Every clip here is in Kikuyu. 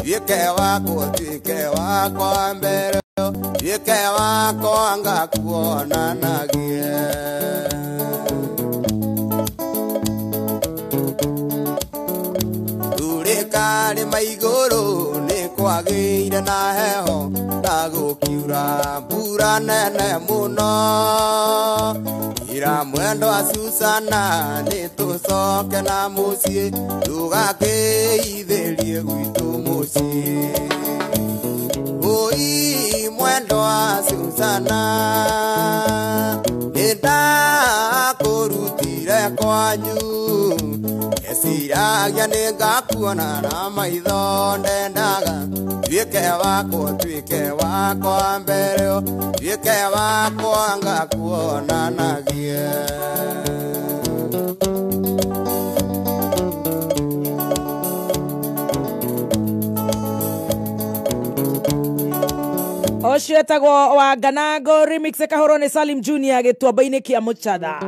Tuĩke wakwa, tuĩke wakwa mbere, tuĩke wakwa ngakuonanagie. Rũrĩkarĩ maigũrũ nĩ kwagĩire na heho na gũkiura mbura nene mũno. Ira mwendwa Susana nĩ tũcoke na mũciĩ, ndũgakĩithĩrie gwitũ mũciĩ. Oi mwendwa Susana, nĩ ndakũrutire kwanyu, ndeciragia nĩ ngakuona na maitho, ndendaga tuĩke wakwa, tuĩke wakwa mbere, tuĩke wakwa ngakuonanagie. Ũcio etagwo wa Nganango remix kahũrwo nĩ Salim Junior gĩtuamba-inĩ kĩa Mũchatha.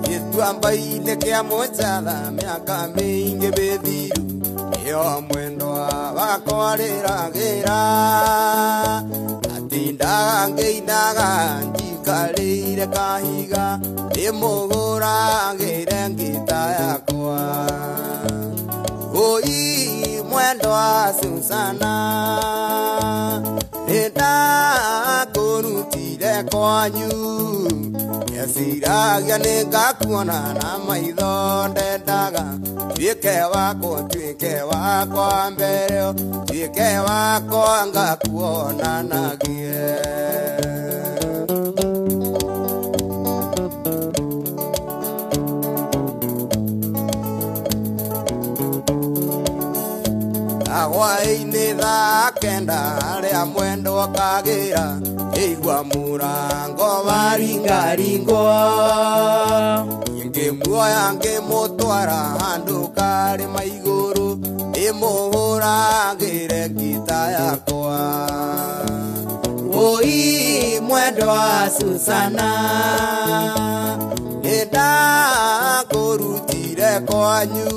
Gĩtuamba-inĩ kĩa Mũchatha mĩaka mĩingĩ mĩthiru, nĩyo mwendwa wakwa rĩragĩra. Atindaga ngĩinaga njikarĩire kahiga, ndĩmũgũragĩre ngita yakwa. Oi mwendwa Susana, nĩ ndakũrutire kwanyu, ndeciragia nĩ ngakuona na maitho, ndendaga tuĩke wakwa, tuĩke wakwa mbere, tuĩke wakwa ngakuonanagie. Hwaĩ-inĩ thaa kenda harĩa mwendwa kagĩra, ĩigua mũrango waringaringwo. Ngĩmuoya ngĩmũtwara handũ karĩma igũrũ, ndĩmũhũragĩre ngita yakwa. Oi mwendwa Susana, nĩ ndakũrutire kwanyu,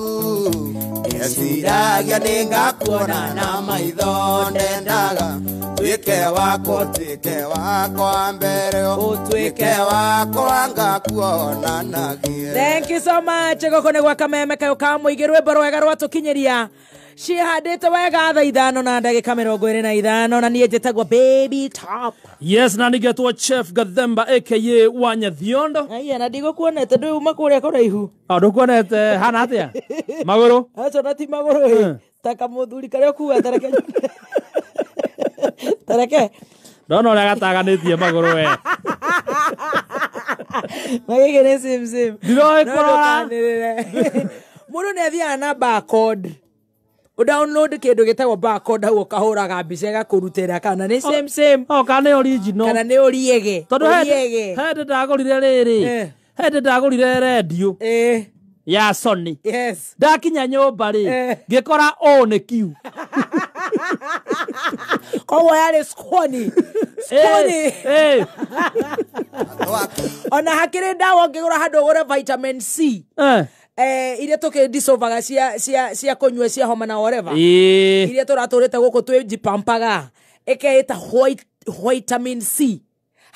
ndeciragia nĩ ngakuona na maitho, ndendaga tuĩke wakwa, tuĩke wakwa mbere, ũtuĩke wakwa ngakuonanagie. Thank you so much. Gũkũ nĩ gwa Kameme kayũ ka mũingĩ, rwĩmbo rwega rwatũkinyĩria cihandĩte wega thaa ithano na ndagĩka mĩrongo ĩrĩ na ithano, na niĩ njĩtagwo Baby Top. Yes, na nĩgetwo Chef Gathemba aka Wanyathiondo. Aya, na ndigũkuonete, ndũuma kũrĩa kũraihu. O ndũkuonete hana atĩa? Magũrũ? Acio na ti magũrũ ĩ, ta kamũthuri karĩa ũkuaga tareke. Tareke. Ndona ũrĩa gataganĩtie magũrũ we. Magĩkĩ nĩ same same. Ndiroĩ kũrora. Mũndũ nĩ athiaga na barcode. Udownload kĩndũ gĩtagwo barcode hau ũkahũraga mbica ĩgakũrutĩra kana nĩ same same. O kana nĩ original. Kana nĩ ũriege. Tondũ hĩndĩ ndagũrire rĩrĩ. Hĩndĩ ndagũrire rendio. Ya Sony. Yes. Ndakinya nyũmba rĩ, ngĩkora O nĩ Q. Koguo yarĩ squani. Squani. Ona hakĩrĩ ndawa ũngĩgũra handũ ũgũre vitamin C. Iria tũkĩdisovaga cia kũnyua cia homa na whatever. Iria tũratũrĩte gũkũ twĩjipampaga. Ĩkeĩta vitamin C.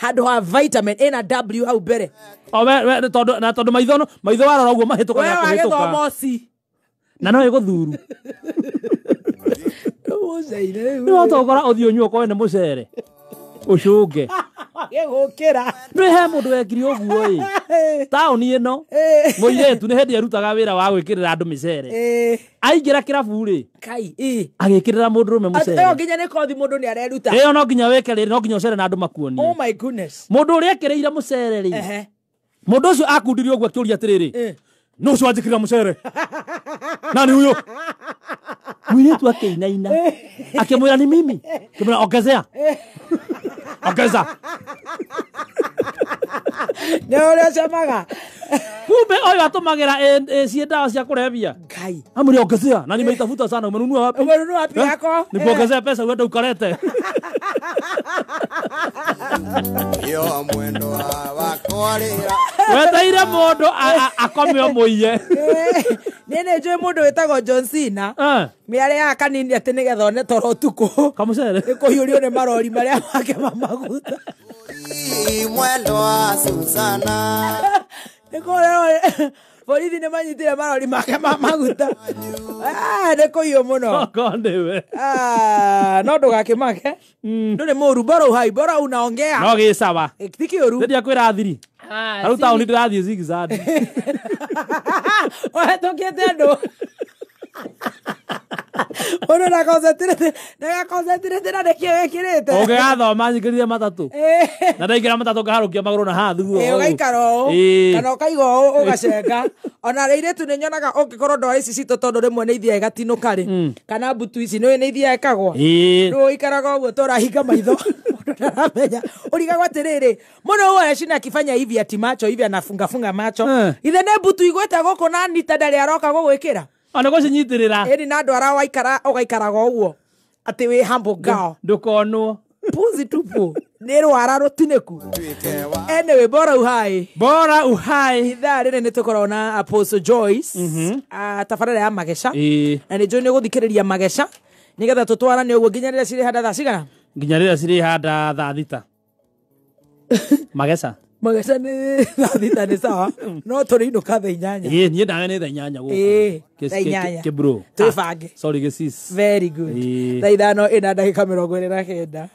Handũ ha vitamin A na W hau mbere. O we tondũ na tondũ maitho maitho warora ũguo mahĩtũkaga kũhĩtũka. We wagĩthoma C. Na no ĩgũthuru. Nĩ wahota gũkora ũthiĩ ũnyue ũkorwo nĩ mũcere. Ũcũnge. Gĩgũkĩra. Nĩ he mũndũ wekire ũguo ĩ. Taũni ĩno mũirĩtu nĩ hĩndĩ arutaga wĩra wa gwĩkĩrĩra andũ mĩcere. Aingĩra kĩrabu rĩ. Kai. Agĩkĩrĩra mũndũrũme mũcere. Ĩyo nginya nĩ kothi mũndũ nĩ areruta. Ĩyo no nginya wĩke rĩrĩ, no nginya ũcere na andũ makuonie. Oh my goodness. Mũndũ ũrĩa ekĩrĩire mũcere rĩ. Mũndũ ũcio akundirie ũguo akĩũria atĩrĩrĩ. No ũcio wanjĩkĩrĩra mũcere. Nani huyo? Mũirĩtu akĩinaina. Akĩmwĩra ni mimi. Akĩmwĩra ongezea. Ongeza. Nĩ ũrĩa ũcamaga. Kumbe ũyũ atũmagĩra ciĩ ndawa cia kũrebia. Ngai. Amriongezea na nimeitafuta sana, umenunua wapi? Umenunua wapi yako? Nikuongezea pesa uende ukalete. Yo mwendo wakwa rĩra. Weteire mũndũ akome ũmũiye. Niĩ nĩ njũĩ mũndũ wĩtagwo John Cena. Mĩarĩaga kanini atĩ nĩgetha one toro ũtukũ. Kamũcere. Nĩ kũhiũrio nĩ marori marĩa make ma maguta. Mwendo wa Susana. Nĩ kũrĩa borithi nĩ manyitire marori make ma maguta. Nĩ kũiywo mũno. Okorwo nĩwe. No ndũgakĩmake. Ndũrĩ mũru, bora uhai, bora unaongea. No gĩ sawa. Ti kĩũru. Nĩ kwĩra thiri. Rĩu taũni ndĩrathiĩ zigzag. Ũhetũkĩte andũ. Mũndũ ndaconcentrate na nĩkĩo wĩkĩrĩte. Ũngĩgathoma nyingĩrire matatũ. Na ndaingĩra matatũ ngaharũkia magũrũ na haha thutha. Ũgaikara ũũ kana ũkaiga ũũ ũgacenga. Ona airĩtu nĩ nyonaga ũngĩkorwo ndwara ici citũ tondũ rĩmwe nĩ ithiaga igatinũka rĩ, kana mbutu ici nĩ ithiaga ikagwa. Rĩu ũikaraga ũguo tũrahinga maitho. Mũndũ ndaramenya. Ũrigagwo atĩrĩrĩ, mũndũ ũyũ aracina akifanya hivi ati macho hivi anafunga funga macho. Ithe nĩ mbutu igwĩte gũkũ na Anita ndarĩ aroka gũgwĩkĩra. Ona gũcinyitĩrĩra. Ĩni na andũ arĩa waikara ũgaikaraga ũguo atĩ wĩ humble girl. Ndũkonwo. Puzi tupu. Nĩ rwara rũtinĩku. Anyway, bora uhai. Bora uhai. Ithaa rĩrĩ nĩ tũkoragwo na Apostle Joyce. Tabarĩra ya Mageca. Na nĩ njũĩ nĩ ũgũthikĩrĩria Mageca nĩgetha tũtwarane ũguo nginya rĩrĩa cirĩ handa thaa cigana? Nginya rĩrĩa cirĩ handa thaa thita. Mageca. Mageca nĩ thaa thita nĩ sawa. No tũrĩinũka thaa inyanya. Niĩ ndawe nĩ thaa inyanya gũkũ. Thaa inyanya. Kĩbro. Twĩbange. Sorry gĩcis. Very good. Thaa ithano ĩna ndagĩka 29.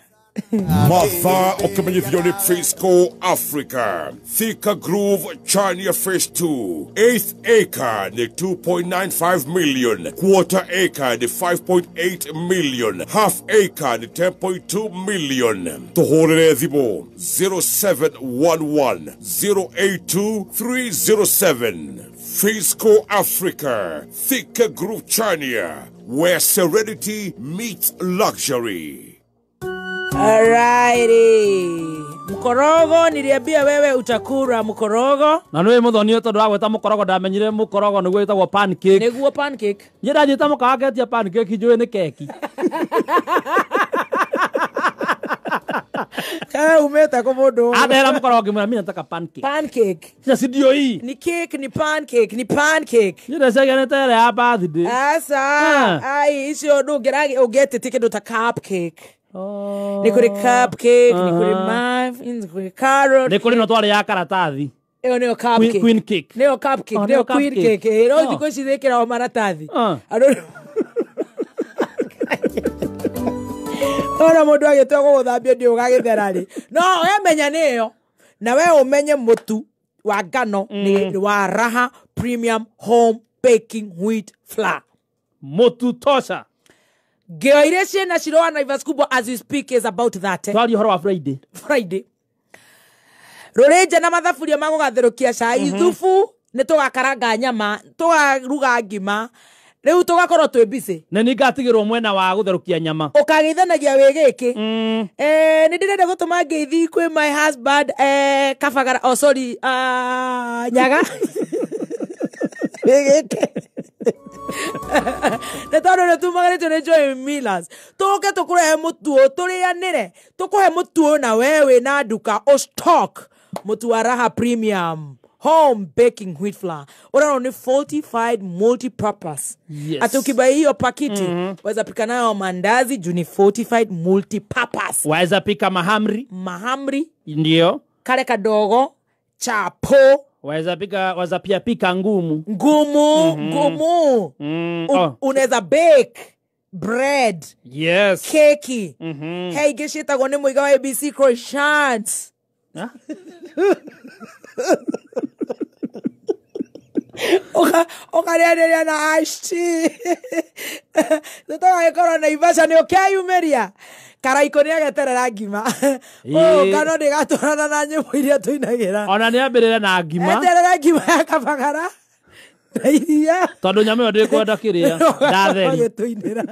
Mathaa ũkĩmenyithio nĩ Frisco Africa, Thika Groove Chania Phase 2, 8th acre nĩ 2.95 million, quarter acre nĩ 5.8 million, half acre nĩ 10.2 million. Tũhũrĩre thimũ 0711 082 307. Frisco Africa, Thika Groove Chania, where serenity meets luxury. Alrighty. Mkorogo niliambia wewe utakura mkorogo. Na nĩ muthoni tondu wagweta mkorogo ndamenyire mkorogo nĩguo ĩtagwo pancake. Nĩguo pancake. Niĩ ndanjĩta mũkawa ngetia pancake njũĩ nĩ keki. Kae umeta kwa mũndũ. Andehera mkorogo ngĩmwĩra mimi nataka pancake. Pancake. Sasa si ndio hii. Ni cake, ni pancake, ni pancake. Niĩ ndeciria nĩ ta ĩrĩa ya birthday. Asa. Ai icio ndũngĩrage ũngĩetĩtie kĩndũ ta cupcake. Nĩ kũrĩ cupcake, nĩ kũrĩ muffins, nĩ kũrĩ carrot. Nĩ kũrĩ no twarĩ ya karatathi. Ĩyo nĩyo cupcake. Queen cake. Nĩyo cupcake, nĩyo queen cake. No thikũ ici thĩkĩragwo maratathi. Andũ Ona mũndũ agĩtua gũgũthambia ndiũ ũgagĩthera rĩ. No wemenya nĩyo. Na we ũmenye mũtu wa ngano nĩ wa Raha Premium Home Baking Wheat Flour. Mũtu tosha. Ngĩo iria ciĩna Shiro wa Naivas Kubwa as we speak is about that. Twaria ũhoro wa Friday. Friday. Rũrĩnja na mathaburia ma gũgatherũkia cai, thubu nĩ tũgakaranga nyama, tũgaruga ngima. Rĩu tũgakorwo twĩ busy. Na nĩ ngatigĩrwo mwena wa gũtherũkia nyama. Ũkagĩithanagia wĩ gĩkĩ. Nĩ ndĩrenda gũtũma ngeithi kwĩ my husband Kabagara, oh sorry, Nyaga. Wĩ gĩkĩ. Nĩ tondũ nĩ tumaganĩtio nĩ Joy Millers. Tũke tũkũrehe mũtu ũyũ, tũrĩanĩre. Tũkũhe mũtu ũyũ na we wĩna nduka ũ stock mũtu wa Raha Premium Home Baking Wheat Flour. Ũrona nĩ fortified multi-purpose. Yes. Ati ukibai hiyo pakiti, waweza pika nayo mandazi juu ni fortified multi-purpose. Waweza pika mahamri. Mahamri. Ndio. Kale kadogo, chapo. Waweza pika, waweza pia pika ngumu. Ngumu, ngumu. Unaweza bake bread. Yes. Keki. Hey, gĩciĩtagwo nĩ mũiga wa ABC croissants. Ũkarĩanĩria na iced tea. Tũtagagĩkorwo Naivasha nĩ ũkeyumĩria. Karaikũ nĩ ageterera ngima. Ngano ndĩgatwarana na nyĩmbo iria tũinagĩra. Ona nĩ ambĩrĩre na ngima. Eterera ngima ya Kabagara na iria. Tondũ nyama ĩyo ndĩkwenda kĩrĩa. Ndatheri. Tũinĩra.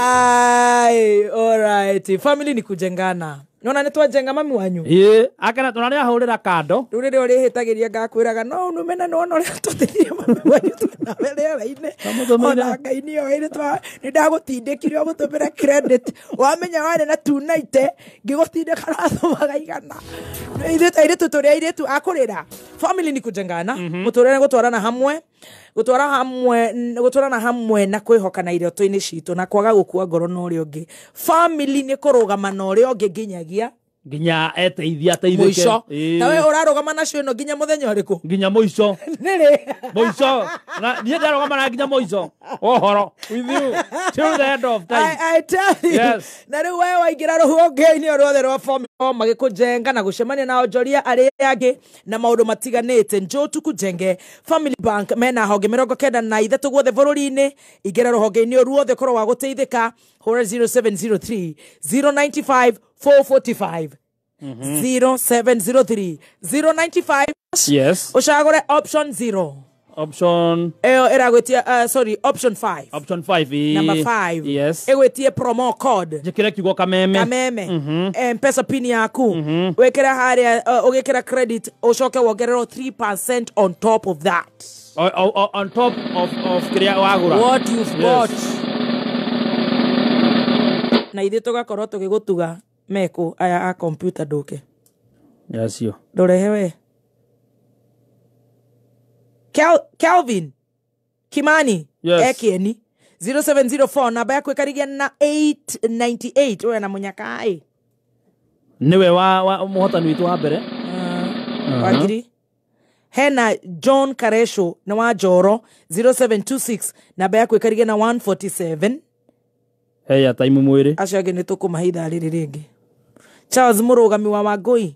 Ai, all right. Family ni kujengana. Nona nĩ twajenga mami wanyu. Ĩĩ, akena tũna nĩ ahũrĩra kando. Rĩu rĩrĩa ũrĩhĩtagĩria ngakwĩraga no unume na nĩwona ũrĩa tũtĩrie mami wanyu twĩnawe rĩera-inĩ. Ona Ngai nĩoĩ nĩ ndagũtindĩkire ũgũtũmĩra credit. Wamenya warĩ na 290 ngĩgũtindĩka rathomaga igana. Ithuĩ airĩtu tũrĩ airĩtu a kũrĩra. Family ni kujengana, mũtũrĩre gũtwarana hamwe, gũtwara hamwe, gũtwarana hamwe na kwĩhokana iroto-inĩ citũ na kwaga gũkua ngoro na ũrĩa ũngĩ. Family nĩ kũrũgama na ũrĩa ũngĩ nginyagia nginya eteithia ateithĩke. Mũico. Ta we ũrarũgama nacio ĩno nginya mũthenya ũrĩkũ? Nginya mũico. Nĩrĩ? Mũico. Na niĩ ndarũgama na nginya mũico. Ũhoro with you till the end of time. I tell you. Yes. Na rĩu we waingĩra rũhonge-inĩ ruothe rwa family magĩkũjenga na gũcemania na onjoria arĩa angĩ na maũndũ matiganĩte. Njoo tukujenge. Family Bank mena honge 93 guothe bũrũri-inĩ. Ingĩra rũhonge-inĩ ruothe korwo wa gũteithĩka. Hũra 0703 095 445. 0703 095. Yes. Ucagũre option 0. Option ĩyo ĩragwĩtia sorry, option 5. Option 5. Number 5. Yes. Ĩgwĩtie promo code. Njĩkĩre kiugo kameme. Kameme. M-Pesa pin yaku. Wĩkĩre harĩa ũgĩkĩra credit ũcoke wongererwo 3% on top of that. On top of kĩrĩa wagũra. What you've bought. Na ithuĩ tũgakorwo tũgĩgũtuga meko aya a computer nduke. Yacio. Ndũrehe we. Kelvin Kimani. Yes. Ekieni 0704 namba yaku ĩkarigia na 898 we na munyakai. Niwe wa muhotani witu wa mbere. Wagiri. Hena John Karesho na wa Joro 0726 namba yaku ĩkarigia na 147. Heya taimu mwĩrĩ. Acio angĩ nĩ tũkũmahe ithaa rĩrĩ rĩngĩ. Charles Mũrũgami wa Wangũi.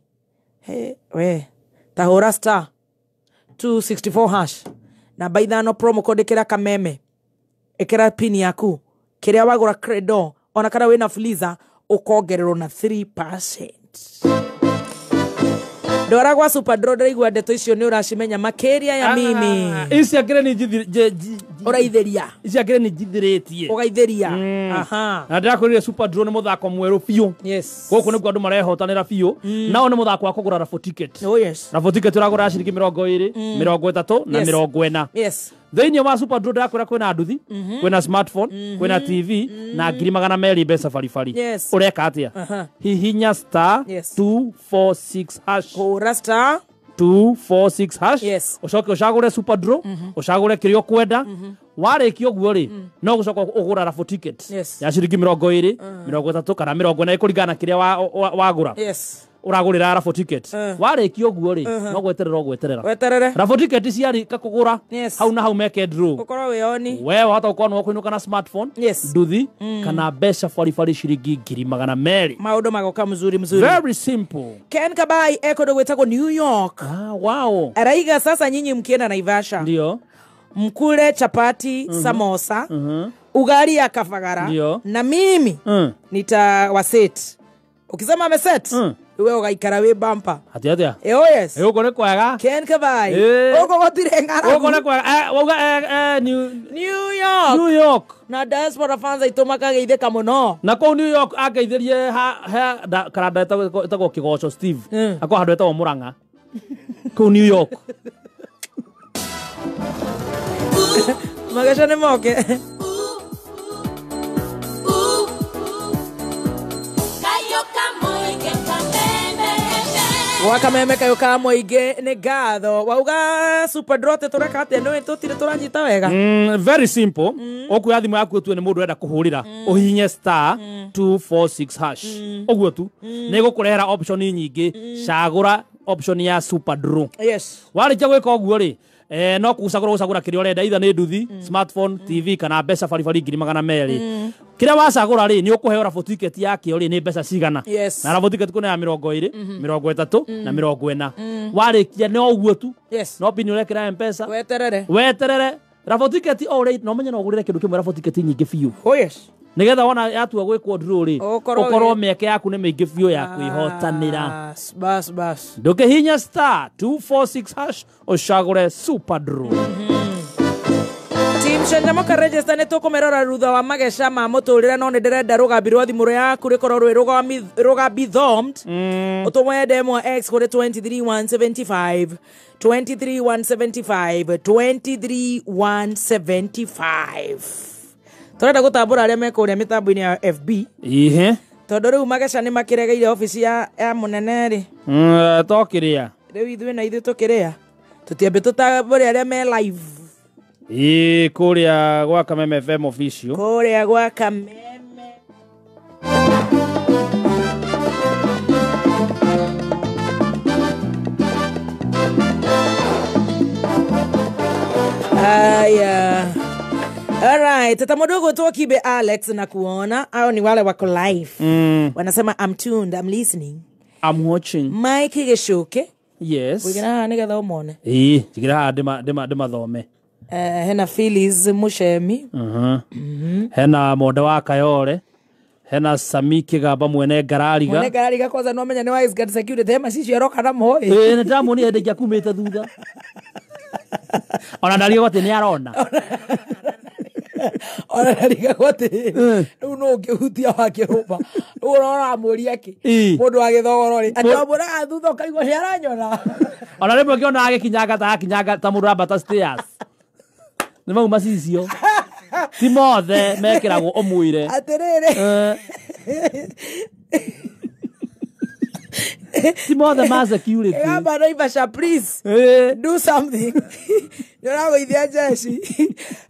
He we tahũra star 264 hash namba 5 promo code ĩkĩra kameme, ĩkĩra pin yaku kĩrĩa wagũra credo ona kana wĩna Fuliza ũkongererwo na 3%. Ndwara gwa Super Draw ndĩraigua ndeto icio nĩ ũracimenya makĩria ya mimi. Ici akĩrĩ nĩ ũraithĩria. Ici akĩrĩ nĩ njithĩrĩtie. Ũgaithĩria. Aha. Na ndĩrakwĩrire Super Draw nĩ mũthako mwerũ biũ. Yes. Gũkũ nĩkuo andũ marehotanĩra biũ. Nao nĩ mũthako wa kũgũra raffle ticket. Oh yes. Raffle ticket ũragũra ciringi 20, 30 na 40. Yes. Thĩinĩ wa Super Draw ndĩrakwĩra kwĩna nduthi, kwĩna smartphone, kwĩna TV na 200,000 mbeca baribari. Yes. Ũreka atĩa? Hihinya star 246 hash. Hũra star 246 hash. Yes. Ũcoke ũcagũre Super Draw, ũcagũre kĩrĩa ũkwenda. Warĩkia ũguo rĩ, no gũcoka ũgũra raffle ticket. Yes. Ya ciringi 20, 30 kana 40 kũringana na kĩrĩa wagũra. Yes. Ũragũrĩra raffle ticket. Warĩkia ũguo rĩ, no gweterera ũgweterera. Weterere. Raffle ticket ciarĩka kũgũra. Yes. Hau na hau meke draw. Ũkorwo wĩ oni. We wahota gũkorwo nĩ ũkũinũka na smartphone, Yes. nduthi kana mbeca baribari ciringi 200,000. Maũndũ magoka mzuri mzuri. Very simple. Ken Kabai eko gwĩtagwo New York. Ah, wow. Araiga sasa nyinyi mkienda Naivasha. Ndio. Mkule chapati, samosa, ugali ya kafagara. Ndio. Na mimi nitawaset. Ukisema ameset, wewe ugaikara we bumper. Atia atia. Oh yes. Uko nĩ kwega. Ken Kabai. Uko gũtirĩ ng'aragu. Uko nĩ kwega. Wauga New York. New York. Na diaspora fans aitũ makageithĩka mũno. Na kũu New York angeithĩrie ha karanda ĩtagwo Kĩgoco Steve. Akorwo handũ etagwo Mũrang'a. Kũu New York. Mageca nĩ moke. Wakameme kayo ka mũingĩ nĩ ngatho. Wauga Super Draw tũreka atĩa? Nĩ tũtirĩ tũranyita wega. Very simple. Ũkuoya thimũ yaku ũtue nĩ mũndũ ũrenda kũhũrĩra, ũhihinye star 246 hash. Ũguo tu. Nĩ ĩgũkũrehera option nyingĩ. Cagũra option ya Super Draw. Yes. Warĩkia gwĩka ũguo rĩ, no gũcagũra gũcagũra kĩrĩa ũrenda, either nĩ nduthi, smartphone, TV kana mbeca baribari 200,000. Kĩrĩa wacagũra rĩ, nĩ ũkũheo raffle ticket yakĩo rĩ nĩ mbeca cigana. Yes. Na raffle ticket kwĩna ya 20, 30 na 40. Warĩkia no ũguo tu. Yes. No pin ũrekĩra M-Pesa. Weterere. Weterere. Raffle ticket o rĩ, no menye no ũgũrĩre kĩndũ kĩmwe raffle ticket nyingĩ biũ. Oh yes. Nĩgetha wona yatua gwĩkwo draw rĩ, ũkorwo mĩeke yaku nĩ mĩingĩ biũ ya kwĩhotanĩra. Bas bas. Ndũkĩhihinya star 246 hash ũcagũre Super Draw. Team Mcanjamuka register nĩ tũkũmĩrora rutha wa mageca ma mũtũrĩre no nĩ ndĩrenda rũgambi rwa thimũ yaku rĩkorwo rwĩ rũgambi thomed ũtũmwe ndemwa x kũrĩ 23175 23175 23175. Tũrenda gũtambũra arĩa me kũrĩa mĩtambo-inĩ ya FB Ihe. tondũ rĩu mageca nĩ makĩregeire obici ya mũnene rĩ. Tokĩrĩa. Rĩu ithuĩ na ithuĩ tũkĩrĩa tũtiambe tũtambũre arĩa me live. Ĩĩ kũrĩa gwa Kameme FM official. Kũrĩa gwa Kameme. Aya. Alright, tata mdogo tu Kibe Alex na kuona au ni wale wako live. Wanasema I'm tuned, I'm listening. I'm watching. Mike Geshuke. Yes. Wigina nigetha umone. Ĩĩ, njigĩra haha ndĩmathome. Hena Phyllis Mushemi. Hena Monde wa Kayore. Hena Sami Kigamba mwene Ngarariga. Mwene Ngarariga kwanza no menya ni wa Guard Security hema cicio aroka na moi. Ĩĩ nĩ ndamuonire hĩndĩ ĩngĩ akumĩte thutha. Ona ndarigagwo atĩ nĩ arona. Ona ndarigagwo atĩ rĩu no ũngĩhutia wa kĩrũmba. Rĩu ũramũria kĩ? Mũndũ wa gĩthogoro rĩ. Atĩ wamũraga thutha ũkaigua nĩ aranyona. Ona rĩmwe ngĩona agĩkinyanga ta akinyanga ta mũndũ ambata stairs. Nĩ mau macicio. Ti mothe mekĩragwo ũmwĩre. Atĩrĩrĩ. Ti mothe ma security. Gamba Naivasha, please. Do something. Nĩ ũragũithia jeshi.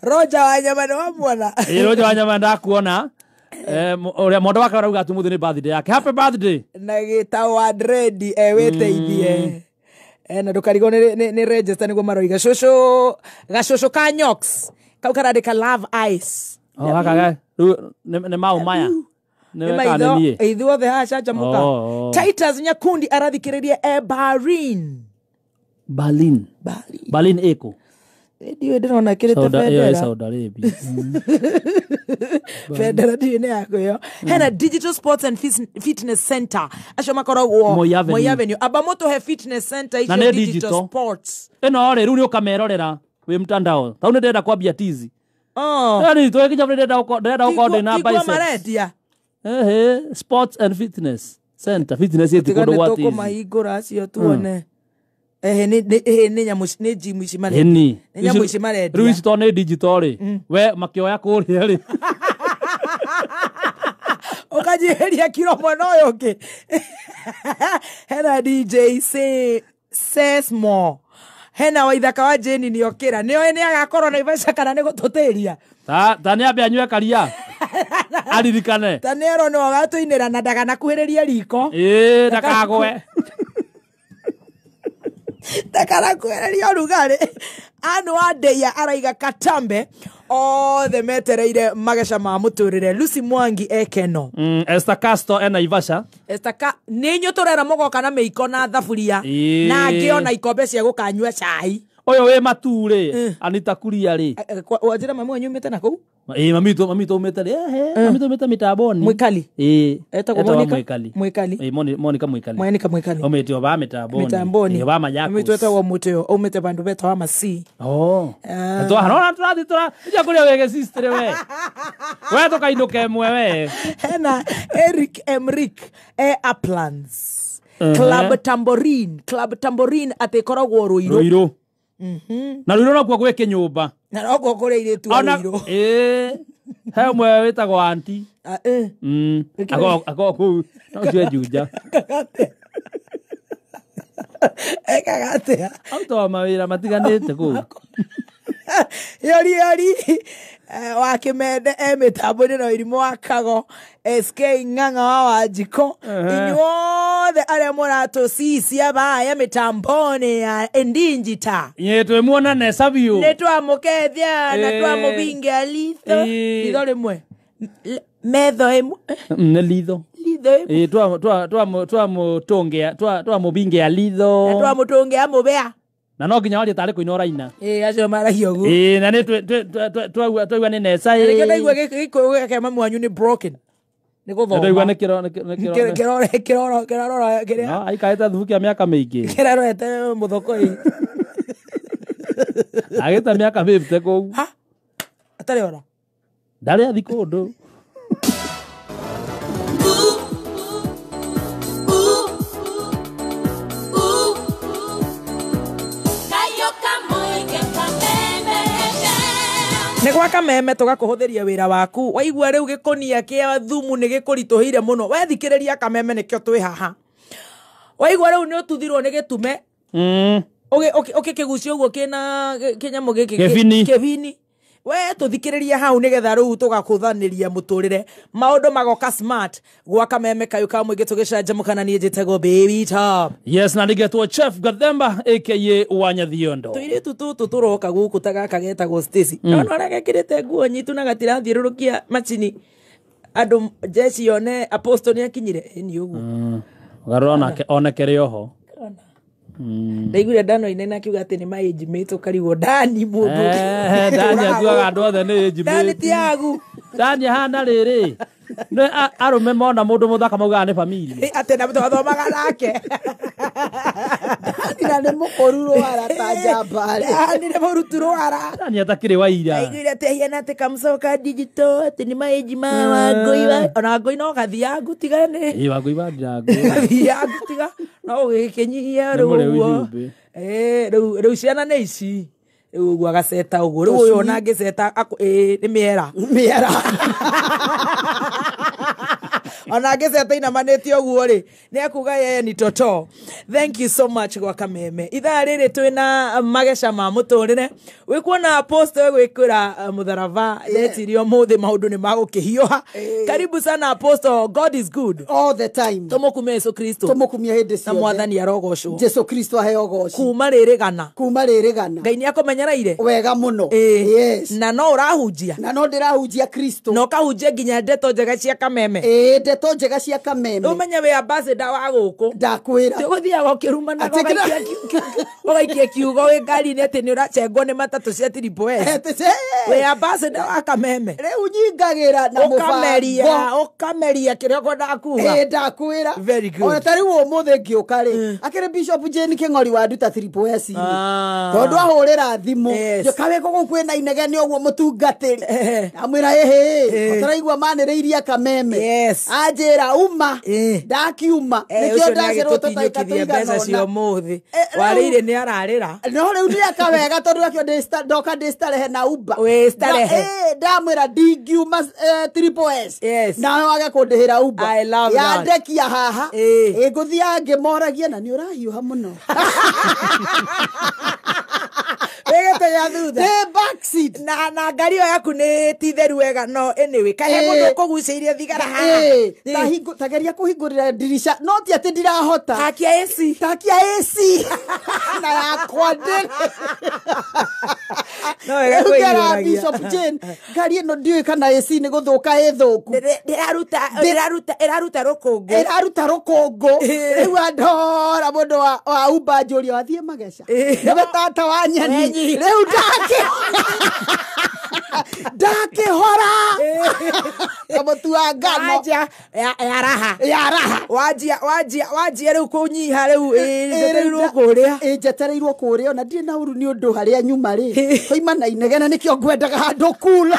Roger Wanyama nĩ wamuona. Ĩĩ Roger Wanyama ndakuona. Ũrĩa Monde wa Kayore arauga atĩ ũmũthĩ nĩ birthday yake. Happy birthday. Na gĩtao wa dread wĩteithie. Na ndũkarigwo nĩ register nĩguo maroiga. Cũcũ gacũcũ ka Nyox. Kau karandĩka Love Ice. Oh haka nĩ mau maya. Nĩ maitho ithuothe haha canjamũka. Titus Nyakundi arathikĩrĩria Berlin. Berlin. Berlin ĩkũ? Ndiũĩ ndĩrona ĩkĩrĩte bendera. Saudi Arabia. Bendera ndiũĩ nĩ yaku ĩyo. Hena Digital Sports and Fitness Center. Acio makoragwo Moi Avenue. Amba mũtũhe fitness center icio Digital Sports. Ĩno rĩ rĩu nĩ ũkamerorera wĩ mtandao. Tau nĩ ndĩrenda kwambia tizi. Yaani twĩkinya ndĩrenda gũkorwo ndĩna biceps. Tiguo marendia. Ehe, Sports and Fitness Center. Fitness ĩti kũndũ gwa tizi. Tũkũmahingũra acio tuone. Ehe nĩ nyamũ nĩ gym ici marendia. Nĩ nyamũ ici marendia. Rĩu ici tondũ nĩ digital rĩ. We makĩoya kũrĩa rĩ. Ũkanjihĩria kiro mwena ũyũ ũngĩ. Hena DJ Sesmo. Hena Waithaka wa Jane nĩokĩra. Nĩoĩ nĩagakorwo Naivasha kana nĩ gũtũtĩria. Ta nĩambe anyue karia. Aririkane. Ta nĩerwo nĩwe ũgatũinĩra na ndakanakuhĩrĩrie riko. Ĩĩ ndakagwe. Ndakanakuhĩrĩrie ũrugarĩ. Anu Adeya araiga Katambe othe metereire mageca ma mũtũrĩre. Lucy Mwangi ekeno. Esther Castro e Naivasha. Esther Ka nĩ inyuĩ tũrera mũgoka na mĩiko na thaburia na angĩ ona ikombe cia gũkanyua cai. Ũyũ wĩ matu rĩ Anita Kuria rĩ. Wanjĩra mami wanyu umĩte na kũu? Ĩĩ mami witũ umĩte rĩ. Mami witũ umĩte mĩtamboni. Mwikali. Ĩĩ. Etagwo Monica Mwikali. Ĩĩ Monica Mwikali. Monica Mwikali. Umĩte o ba mĩtamboni. Mĩtamboni. Ĩĩ ba Machakos. Mami witũ etagwo Mũtĩo aumĩte bandũ betagwo Masi. Oh. Twaharora tũrathiĩ tũra kũrĩa wege sister we. We tũkainũka ĩmwe we. Hena Eric Emrick e Uplands. Club Tambourine. Club Tambourine atĩ ĩkoragwo Ruiru. Ruiru. Na Ruiru nokuo gwĩ kĩnyũmba. Na nokuo kũrĩ airĩtu a Ruiru. Ĩĩ. He ũmwe wĩtagwo auntie. Akoragwo kũu no ũcio e Juja. Ekaga atĩa? Arutaga mawĩra matiganĩte kũu. Yori yori wa Kĩmende e mĩtambo-inĩ na Ũirimũ wa Kago SK Ng'ang'a wa Wanjikũ inyuothe arĩa mũratũcicia baya mĩtambo-inĩ ya Endinjita Ĩĩ twĩmuonane biũ. Nĩ twamũkethia na twamũbinga litho litho rĩmwe metho ĩmwe nĩ litho litho ĩmwe Ĩĩ twamũtũngĩa twamũbingĩa litho na twamũtũngĩa mũbea na no nginya warie tarĩ kũina ũraina. Ĩĩ acio maragia ũguo. Ĩĩ na nĩ twaigua nĩ neca ĩĩ. Nĩkĩo ndaigua gĩkũyũ gĩake mami wanyu nĩ broken. Nĩ gũthoma. Ndaigua nĩ kĩro kĩrora kĩrora kĩrĩa. No aikarĩte thubu kĩa mĩaka mĩingĩ. Kĩrarorete mũthokoi. Agĩte mĩaka 50 kũu. Ha? Atarĩ ora. Ndarĩ athi kũndũ. Nĩ gwa Kameme tũgakũhũthĩria wĩra waku. Waigua rĩu gĩkũnia kĩa thumu nĩ gĩkũritũhĩire mũno. Wethikĩrĩria Kameme nĩkĩo twĩ haha. Waigua rĩu nĩ ũtuthirwo nĩ gĩtume. Ũkĩkĩgucia ũguo kĩna kĩnyamũ gĩkĩ kĩbini. We tũthikĩrĩria hau nĩgetha rĩu tũgakũthanĩria mũtũrĩre. Maũndũ magoka smart gwa Kameme kayũ ka mũingĩ tũgĩcanjamũka niĩ njĩtagwo Baby Top. Yes, na nĩgetwo Chef Gathemba aka Wanyathiondo. Tũirĩtu tũtũ tũroka gũkũ ta gaka getagwo Stacy. Nona ũrĩa gekĩrĩte nguo nyitu na gatirathiũrũrũkia macini. Andũ jeshi yone apostle nĩ akinyire. Ĩni ũguo. Garũra onake onekere oho. Ndaiguire Dano inene akiuga atĩ nĩ ma age mate ũkarigwo Dani mũndũ. Dani atuaga andũ othe nĩ age mate. Dani ti agu. Dani ahana rĩrĩ. Nĩ arũme mona mũndũ mũthaka maugaga nĩ family. Atĩ na twathomaga nake. Dani na nĩ mũkũru rwara ta njamba. Dani nĩ mũrutu rwara. Dani atakĩrĩ wa ira. Ndaiguire atĩ ahiana atĩ kamũcoka digital atĩ nĩ ma age ma Wangũi wa. Ona Wangũi no gathiangu tiga nĩ. Ĩ Wangũi wa Ndirangu. Gathiangu tiga no ũgĩkĩnyihia rĩu ũguo. Rĩu ciana nĩ ici. Rĩu ũguo agaceta ũguo. Rĩu ũyũ ona angĩceta nĩ mĩera. Mĩera. Ona angĩceta inamanĩte ũguo rĩ, nĩ ekuga yeye ni toto. Thank you so much gwa Kameme. Ithaa rĩrĩ twĩna mageca ma mũtũrĩre. Wĩkuona apostle gwĩkĩra mũtharaba ndetirie ũmũthĩ maũndũ nĩ magũkĩhiũha. Karibu sana apostle, God is good. All the time. Tũmũkumie Yesu Kristo. Tũmũkumie hĩndĩ ciothe. Na mwathani arogocwo. Jesu Kristo aheo goci. Kuma rĩrĩ gana. Kuma rĩrĩ gana. Ngai nĩ akũmenyereire. Wega mũno. Yes. Na no ũrahunjia. Na no ndĩrahunjia Kristo. Na ũkahunjia nginya ndeto njega cia Kameme. Ndeto njega cia Kameme. Ũmenye wĩ ambassador wa gũkũ. Ndakwĩra. Tũgũthiaga ũkĩrumanaga ũgaikia kiugo wĩ ngari-inĩ atĩ nĩ ũracengwo nĩ matatũ cia Triple S. Wĩ ambassador wa Kameme. Rĩu nyingagĩra na mũbango. Ũkameria kĩrĩa ũkwendaga kuga. Ndakwĩra. Very good. Ona ta rĩu ũmũthĩ ngĩũka rĩ, akĩrĩ Bishop Jane Kĩng'ori wanduta Triple S. Tondũ ahũrĩra thimũ. Njoka wĩ gũkũ kwĩna inegene ũguo mũtungatĩri. Amwĩra ĩhĩ, ũtaraigua manĩrĩirie Kameme. Yes. Anjĩra uma. Ndakiuma. Nĩkĩo ndacerwo tũtaika mbeca cia ũmũthĩ. Warĩire nĩ ararĩra. No rĩu ndĩreka wega tondũ akĩo ndoka ndĩ starehe na Uber. Wĩ starehe. Ndamwĩra ndingiuma Triple S. Yes. Nawe wage kũndĩhĩra Uber. I love that. Yandekia haha. Ngũthiaga ngĩmoragia na nĩ ũrahiũha mũno. Wĩgĩte gĩa thutha. Ndĩ backseat. Na ngari ĩyo yaku nĩ ti theru wega no anyway kahe mũndũ ũkũgucĩirie thigara haha. Tageria kũhingũrĩra ndirica no ti atĩ ndirahota. Takia AC. Takia AC. Na yakwa ndĩrĩ. No wega kwĩhiũragia. Bishop Jane ngari ĩno ndiũĩ kana AC nĩ gũthũka ĩthũku. Ĩraruta rũkũngũ. Ĩraruta rũkũngũ. Rĩu andora mũndũ wa Uber njũria wathiĩ mageca. Nĩwe tata wa nyeni. Rĩu ndakĩhora. Kamũtu wa ngano. Wanja ya raha. Ya raha. Wanjia rĩu kũnyiha rĩu njetereirwo kũrĩa. Njetereirwo kũrĩa ona ndirĩ na ũru nĩ ũndũ harĩa nyuma rĩ. Koima na inegene nĩkĩo ngwendaga handũ cool.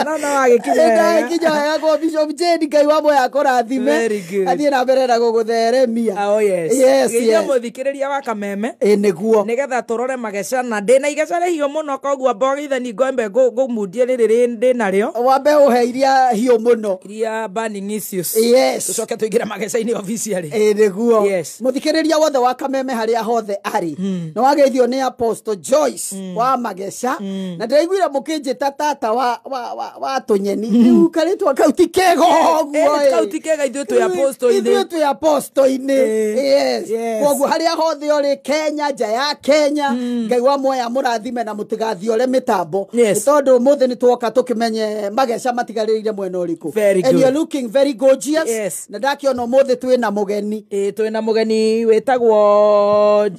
No wagĩkinya wega. Ndakinya wega kwa Bishop Jane Ngai wa moyo akũrathime. Athiĩ na mbere na gũgũtheremia. Oh yes. Yes. Nginya mũthikĩrĩria wa Kameme. Nĩguo. Nĩgetha tũrore mageca na ndĩna igeca rĩhiũ mũno koguo mbogithani ngwembe ngũmundie rĩrĩ ndĩ narĩo. Wambe ũhe iria hiũ mũno. Iria burning issues. Yes. Tũcoke tũingĩre mageca-inĩ officially. Nĩguo. Yes. Mũthikĩrĩria wothe wa Kameme harĩa hothe arĩ. Nĩ wageithio nĩ Apostle Joyce wa mageca. Na ndĩraiguire mũkĩnjĩta tata wa tũnyeni. Rĩu karĩtwa kau ti kega ũguo. Kau ti kega ithuĩ twĩ apostle-inĩ. Ithuĩ twĩ apostle-inĩ. Yes. Koguo harĩa hothe ũrĩ Kenya, nja ya Kenya, Ngai wa muoyo amũrathime na mũtigathiore mĩtambo. Yes. Tondũ ũmũthĩ nĩ twoka tũkĩmenye mageca matigarĩrĩire mwena ũrĩkũ. Very And good. you're looking very gorgeous. Yes. Na ndakĩona ũmũthĩ twĩna mũgeni. Twĩna mũgeni wĩtagwo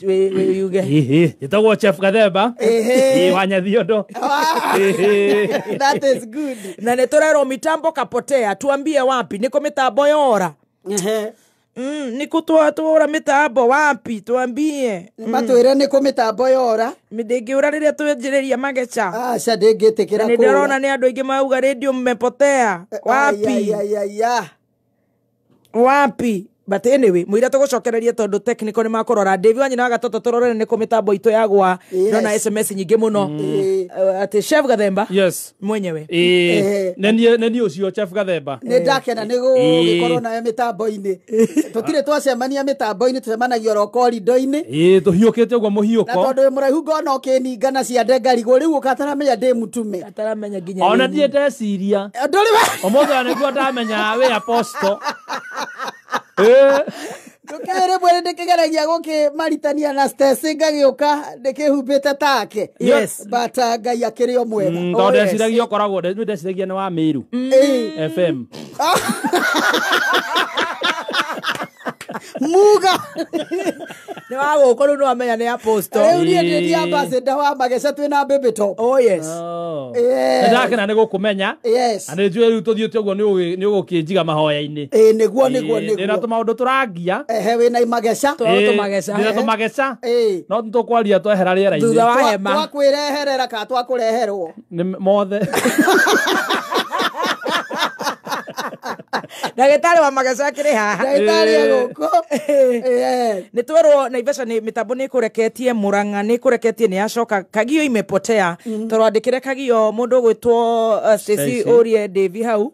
yuge. Njĩtagwo Chef Gathemba. Wanyathiondo. That is good. Na nĩ tũrerwo mitambo kapotea, tuambie wapi nĩkũ mitambo yora. Nĩ kũ twora mĩtambo wapi twambie Matwĩre nĩ kũ mĩtambo yora. Ndĩngĩũra rĩrĩa twenjĩrĩria mageca. Aca ndĩngĩtĩkĩra Nĩ ndĩrona nĩ andũ aingĩ mauga radio mmepotea. Wapi? Wapi? But anyway, mwira tũgũcokereria tondũ technical nĩ makũrora. David Wanyina wa Gatoto tũrore nĩ kũ mĩtambo itũ yagwa. Ndona SMS nyingĩ mũno. Atĩ Chef Gathemba. Yes. Mwenyewe. Nĩ niĩ ũcio Chef Gathemba. Nĩ ndakena nĩ gũgĩkorwo nawe mĩtambo-inĩ. Tũtirĩ twacemania mĩtambo-inĩ, tũcemanagia oro korido-inĩ. Ĩĩ, tũhiũkĩte ũguo mũhiũko. Na tondũ wĩ mũraihu ngona ũkĩninga na ciande ngarigwo rĩu ũkataramenya ndĩ mũtume. Ataramenya nginya. Ona niĩ ndeciria. Ndũrĩ we. Ũmũthĩ nĩguo ndamenya wĩ apostle. Ndũkĩrĩ mwĩrĩ ndĩkĩgeragia gũkĩmaritania na Stacy ngagĩũka ndĩkĩhumbĩte take. Yes. But Ngai akĩrĩ o mwega. Tondũ ndeciragia ũkoragwo ndeciragia nĩ wa Meru FM. Muga. Nĩ wa gũkũ rĩu nĩwamenya nĩ apostle. Rĩu niĩ ndĩ ndi ambassador wa mageca twĩ na Baby Top. Oh yes. Nĩ ndakena nĩ gũkũmenya. Yes. Na nĩ njũĩ rĩu tũthiĩte ũguo nĩ ũgũkĩnjiga mahoya-inĩ. Ĩĩ nĩguo nĩguo nĩguo. Ndĩna tũmaũndũ tũrangia. Ehe wĩna imageca. Tũmageca. Ndĩna tũmageca. No tũkwaria twehera rĩera-inĩ. Thutha wa hema. Twakwĩreherera kana twakũreherwo. Nĩ mothe. Ndagĩtarĩ wa mageca akĩrĩ haha. Ndagĩtarĩ egũkũ. Nĩ twerwo Naivasha nĩ mĩtambo nĩ ĩkũreketie, Murang'a nĩ ĩkũreketie, nĩ yacoka. Kagio imepotea. Tũrandĩkĩre Kagio mũndũ ũgwĩtwo Stacy Orie Davy hau.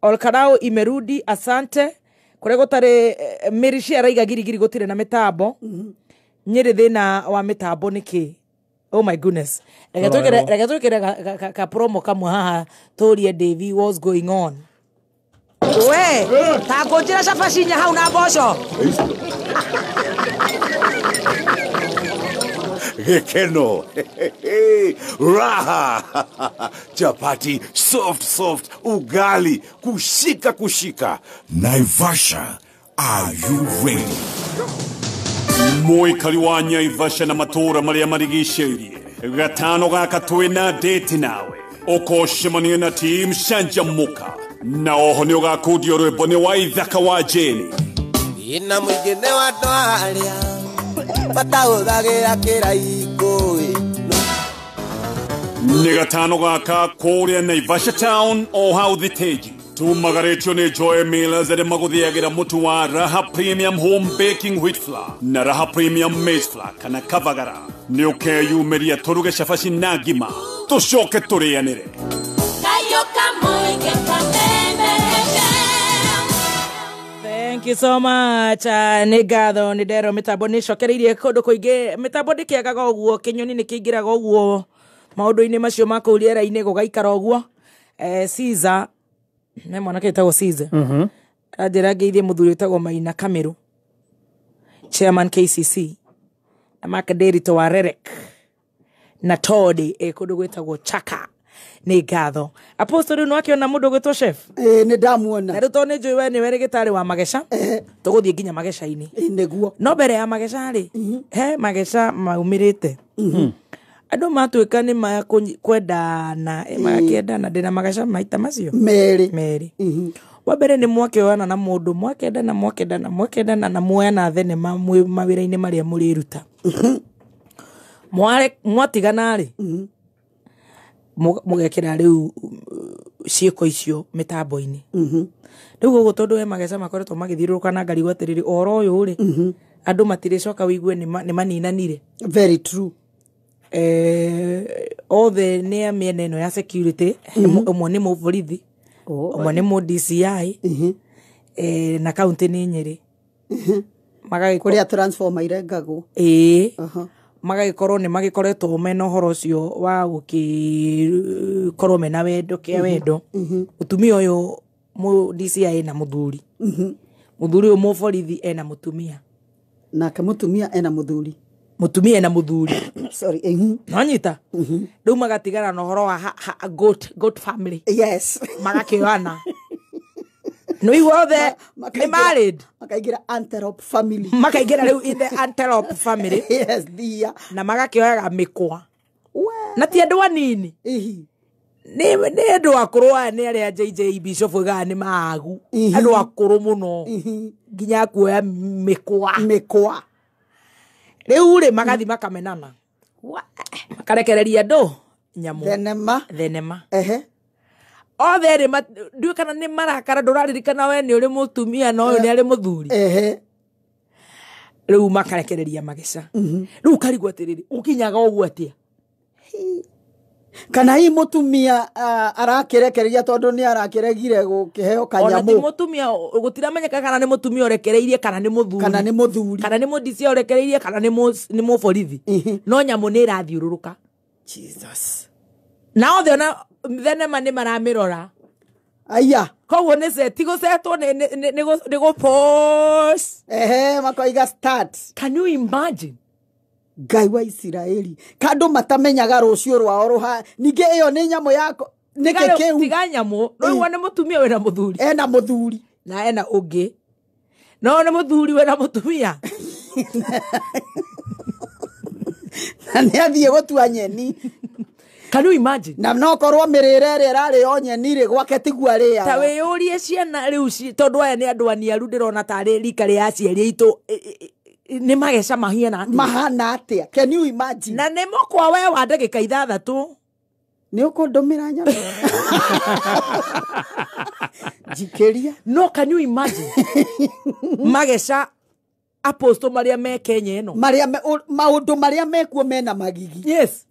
Olkarau imerudi, asante. Kũrĩa gũtarĩ Mĩrici araiga girigiri gũtirĩ na mĩtambo. Nyĩrĩ thĩna wa mĩtambo nĩkĩ? Oh my goodness. Reke twĩkĩre ka promo kamwe haha tũrie Davy what's going on. We, ta ngũnjĩra cabaci inya hau na mboco. Gikeno. Raha. Chapati soft soft, ugali kushika kushika. Naivasha, are you ready? Mũikari wa Naivasha na matũũra marĩa marigicĩirie. Gatano gaka twĩna date nawe. Ũkocemania na team Canjamũka. Na oho nĩ ũgakundio rwĩmbo nĩ wa Ithaka wa Jane. Ina mũingĩ nĩ wa andũ arĩa batahũthagĩra kĩraikũ. Nĩ gatano gaka kũrĩa Naivasha town o hau thitĩnji. Tumagarĩtio nĩ Joy Millers arĩa magũthĩagĩra mũtu wa Raha Premium Home Baking Wheat Flour na Raha Premium Maize Flour kana Kavagara. Nĩ ũkeyumĩria tũruge cabaci na ngima tũcoke tũrĩanĩre. Thank you so much. Nĩ ngatho nĩ nderwo mĩtambo nĩ ĩcokereirie kũndũ kũingĩ. Mĩtambo ndĩkĩagaga ũguo, kĩnyoni nĩ kĩingĩraga ũguo maũndũ-inĩ macio ma kũu rĩera-inĩ gũgaikara ũguo. Caesar nĩ mwanake wĩtagwo Caesar. Anjĩra ngeithie mũthuri wĩtagwo Maina Kamĩrũ, chairman KCC, na Mark Ndiritu wa Rerek na Todi kũndũ gwĩtagwo Chaka. Nĩ ngatho. Apostle rĩu nĩwakĩona mũndũ ũgwĩtwo chef? Ĩĩ nĩ ndamuona. Na rĩu tondũ nĩ njũĩ we nĩwe rĩgĩtarĩ wa mageca, tũgũthiĩ nginya mageca-inĩ. Nĩguo. No mbere ya mageca rĩ, he mageca maumĩrĩte. Andũ matuĩka nĩ kwendana, magakĩendana. Ndĩna mageca maita macio merĩ. Wa mbere nĩ mwakĩoyana na mũndũ, mwakendana mwakendana mwakendana na muoyana thenema mwĩ mawĩra-inĩ marĩa mũrĩruta. Mwatigana rĩ, mũgekĩra rĩu ciĩko icio mĩtambo-inĩ. Rĩu gũkũ tondũ he mageca makoretwo magĩthiũrũrũka na ngarigwo atĩrĩrĩ, ũhoro ũyũ rĩ, andũ matirĩcoka wĩigue nĩ maninanire. Very true. Othe nĩ a mĩena ĩno ya security, ũmwe nĩ mũborithi, ũmwe nĩ mũ DCI, na kaunti nĩ Nyĩrĩ. Kũrĩa transformer irengagwo. Ĩĩ. Magagĩkorwo nĩ magĩkoretwo mena ũhoro ũcio wa gũkĩkorwo mena wendo kĩa wendo. Mũtumia ũyũ mũ DCI ena mũthuri. Mũthuri ũyũ mũborithi ena mũtumia. Nake mũtumia ena mũthuri. Mũtumia ena mũthuri. Sorry. Nonyita? Rĩu magatigana na ũhoro wa goat family. Yes. Magakĩoyana. No you othe nĩ married. Makaingĩra antelope family. Makaingĩra rĩu in the antelope family. Yes, dear. Na magakĩoyaga mĩkwa. Na ti andũ anini. Nĩ andũ akũrũ aya nĩ arĩa JJ Bishop oigaga nĩ maagu. Andũ akũrũ mũno. Nginya kuoya mĩkwa. Rĩu rĩ magathi makamenana. Makarekereria andũ nyamũ. Thenema. Ehe. Othe rĩ ndiũĩ kana nĩ marakara ndũraririkana we nĩ ũrĩ mũtumia na ũyũ nĩ arĩ mũthuri. Ehe. Rĩu makarekereria mageca. Rĩu karigwo atĩrĩrĩ ũkinyaga ũguo atĩa? Kana hihi mũtumia arakirekereria tondũ nĩ arakiregire gũkĩheo Ona ti kanyamũ. mũtumia gũtiramenyeka kana nĩ mũtumia ũrekereirie kana nĩ mũthuri. Kana nĩ mũthuri. Kana nĩ mũndisi ũrekereirie kana nĩ mũborithi. No nyamũ nĩ ĩrathiũrũrũka. Jesus. Na othe ona thenema nĩ maramĩrora. Aya. Koguo nĩ seti gũcetwo nĩ gũ pause. Ehe, makoiga start. Can you imagine? Ngai wa Isiraeli. Kandũ matamenyaga rũciũ rwao rũha. Ningĩ ĩyo nĩ nyamũ yako. Nĩkĩ kĩu? Tiga nyamũ. Rĩu nĩ mũtumia wĩna mũthuri. Ena mũthuri. Na ena ũngĩ. No nĩ mũthuri wĩna mũtumia. Na nĩ athiĩ gũtua nyeni. Can you imagine? Na no korwo mĩrĩre ĩrĩa ĩrarĩo nyeni rĩ gwake tiguo arĩaga. Ta wĩyũrie ciana rĩu tondũ aya nĩ andũ aniaru ndĩrona tarĩ rika rĩa aciari aitũ nĩ mageca mahiana atĩa? Mahana atĩa? Can you imagine? Na nĩ mũkwa we wa ndagĩka 6. Nĩ ũkũndũmĩra nyama? Njikĩria. No can you imagine? Mageca apostle marĩa me Kenya ĩno. Marĩa maũndũ marĩa mekuo mena magigi. Yes.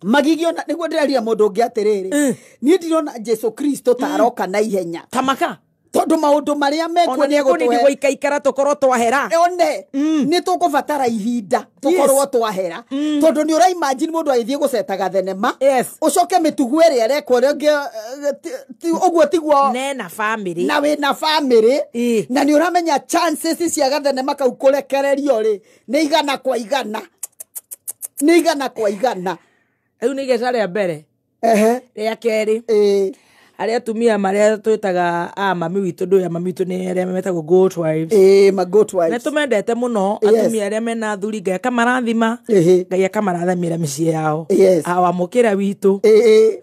Magigi ona nĩguo ndĩraria mũndũ ũngĩ atĩrĩrĩ. Niĩ ndirona Jesu Kristo ta aroka na ihenya. Tamaka. Tondũ maũndũ marĩa mekuo nĩ egũtũhe. Gũikaikara tũkorwo twahera. One, nĩ tũkũbatara ihinda tũkorwo twahera. Tondũ nĩ ũra imagine mũndũ agĩthiĩ gũcetaga thenema. Yes. Ũcoke mĩtugo ĩrĩa ĩrekwo rĩngĩ ũguo tiguo. Nena family. Na wĩna family. Na nĩ ũramenya chances cia gathenema kau kũrekererio rĩ nĩ 100 kwa 100. Nĩ 100 kwa 100. Rĩu nĩ igeca rĩa mbere. Ehe. Rĩa kerĩ. Arĩa atumia marĩa twĩtaga a mami witũ ndũya mami witũ nĩ arĩa metagwo goat wives. Ma goat wives. Na tũmendete mũno atumia arĩa mena athuri Ngai akamarathima. Ngai akamarathimĩra mĩciĩ yao. Awamũkĩra witũ.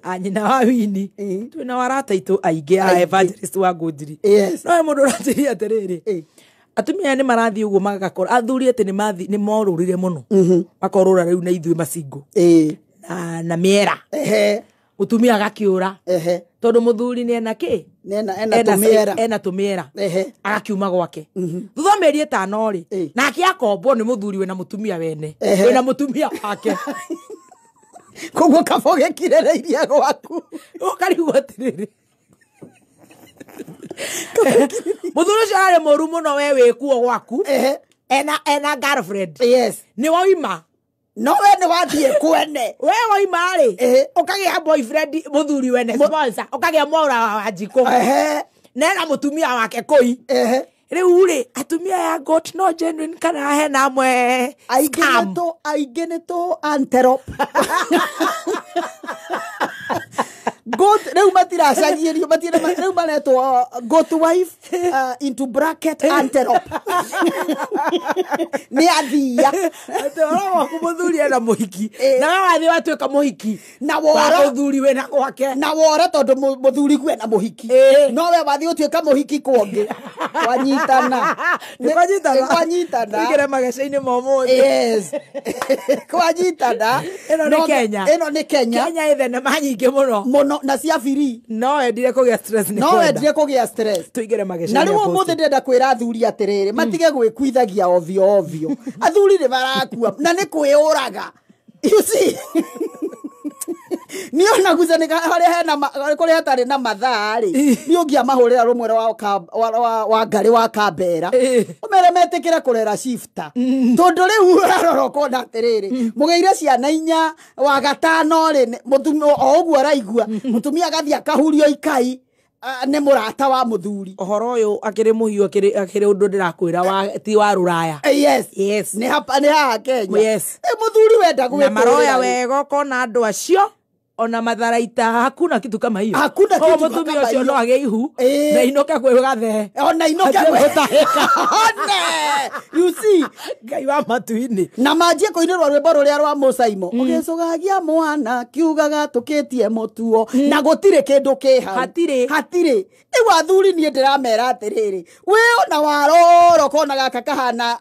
A nyina wa Wini. Twĩna arata aitũ aingĩ a evangelist wa Ngũnjiri. No he mũndũ ũranjĩria atĩrĩrĩ. Atumia nĩ marathiĩ ũguo magakora athuri atĩ nĩ morũrire mũno. Makorũra rĩu na ithuĩ macingo. Na mĩera. Mũtumia agakĩũra. Tondũ mũthuri nĩ ena kĩ? Ena tũmĩera. Agakiuma gwake. Thutha mĩeri 5 rĩ, nake akombwo nĩ mũthuri wĩna mũtumia wene. Wĩna mũtumia wake. Koguo kaba ũgĩkirereirie gwaku. Ũkarigwo atĩrĩrĩ. Mũthuri ũcio ararĩ mũru mũno we wĩkuo gwaku. Ena girlfriend. Yes. Nĩ woima. No we nĩ wathiĩ kwene. We woima rĩ, ũkagĩa boyfriend mũthuri wene sponsor, ũkagĩa mwaũra wa Wanjikũ. Na ena mũtumia wake kũi. Rĩu rĩ, atumia ya goat no genuine kana hena amwe scam. Aingĩ nĩ tũ antelope. Goat rĩu matiracagĩrio, rĩu maretwo goat wife into bracket antelope. Nĩ athia. Atĩ ũhoro waku mũthuri ena mũhiki. Na we wathiĩ watuĩka mũhiki. Na wora. Wa mũthuri wĩna gwake. Na wora tondũ mũthuri kwĩna mũhiki. No we wathiĩ ũtuĩka mũhiki kwongĩ. Kwanyitana. Nĩ kwanyitana. Nĩ kwanyitana. Tũingĩre mageca-inĩ ma ũmũthĩ. Yes. Kwanyitana. Ĩno nĩ Kenya. Ĩno nĩ Kenya. Kenya ĩ thenema nyingĩ mũno. Mũno na cia free. No wendire kũgĩa stress nĩ No kwenda. wendire kũgĩa stress. Tũingĩre mageca-inĩ. Na rĩu ũmũthĩ ndĩrenda kwĩra athuri atĩrĩrĩ, matige gwĩkuithagia ovyo ovyo. Athuri nĩ marakua na nĩ kwĩyũraga. You see? Nĩ ona gucanĩka harĩa hena kũrĩa hatarĩ na mathaa rĩ, nĩ ũngĩamahũrĩra rũmwe wa ngarĩ wa Kambera. Ũmere metĩkĩre kũrera shifter. Tondũ rĩu ũrarora ũkona atĩrĩrĩ, mũgĩire ciana 4, wa 5 rĩ, mũtumia o ũguo araigua, mũtumia agathiĩ akahurio ikai nĩ mũrata wa mũthuri. Ũhoro ũyũ akĩrĩ mũhiũ, akĩrĩ ũndũ ndĩrakwĩra wa ti wa rũraya. Yes. Yes. Nĩ hapa, nĩ haha Kenya. Yes. Mũthuri wenda gwĩtũrĩra Na maroya rĩ. wega ũkona andũ acio Ona matharaita hakuna kitu kama hiyo. Hakuna kitu kama hiyo. No age ihu na inoke kwe gathe. Ona inoke kwe one. You see Ngai wa matu-inĩ. Na manjie kũinĩrwo rwĩmbo rũrĩa rwa Mũcaimo. Ũgĩcũgagia mwana kiugaga tũkĩtie mũtuo na gũtirĩ kĩndũ kĩ hau. Hatirĩ. Hatirĩ. Rĩu athuri niĩ ndĩramera atĩrĩrĩ, wĩ ona warora ũkona gaka kahana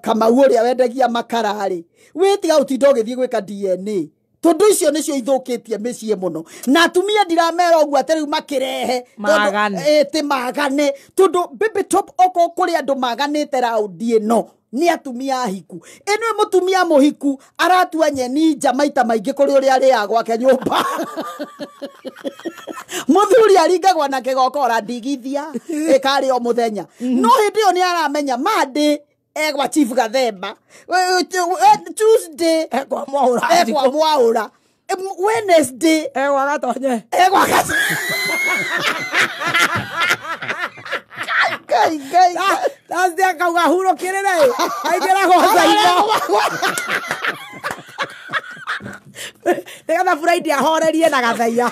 Kamau ũrĩa wendagia makara rĩ, wĩ tiga ũtinda ũgĩthiĩ gwĩka DNA. Tondu icio nicio ithukitie mĩciĩ mũno na atumia ndiramera ũguo atĩ rĩu makĩrehe magane ĩtĩ magane tondu Baby Top oko kũrĩ andũ maganĩte raundi ĩno nĩ atumia ahiku. Ĩno mũtumia mũhiku aratua nyeni nja maita maingĩ kũrĩ ũrĩa arĩaga gwake nyũmba. Mũthuri aringagwo na kĩgokora ndigithia ĩkarĩ o mũthenya no hĩndĩ ĩyo nĩ aramenya Monday egwa Chief Gathemba, Tuesday egwa Mwaura, Wednesday egwa Gatonye, egwa Gatonye. Ngai ngai Thursday akauga hurũkĩrĩre aingĩra gwa Caino nĩgetha Friday ahorerie na Gathaiya.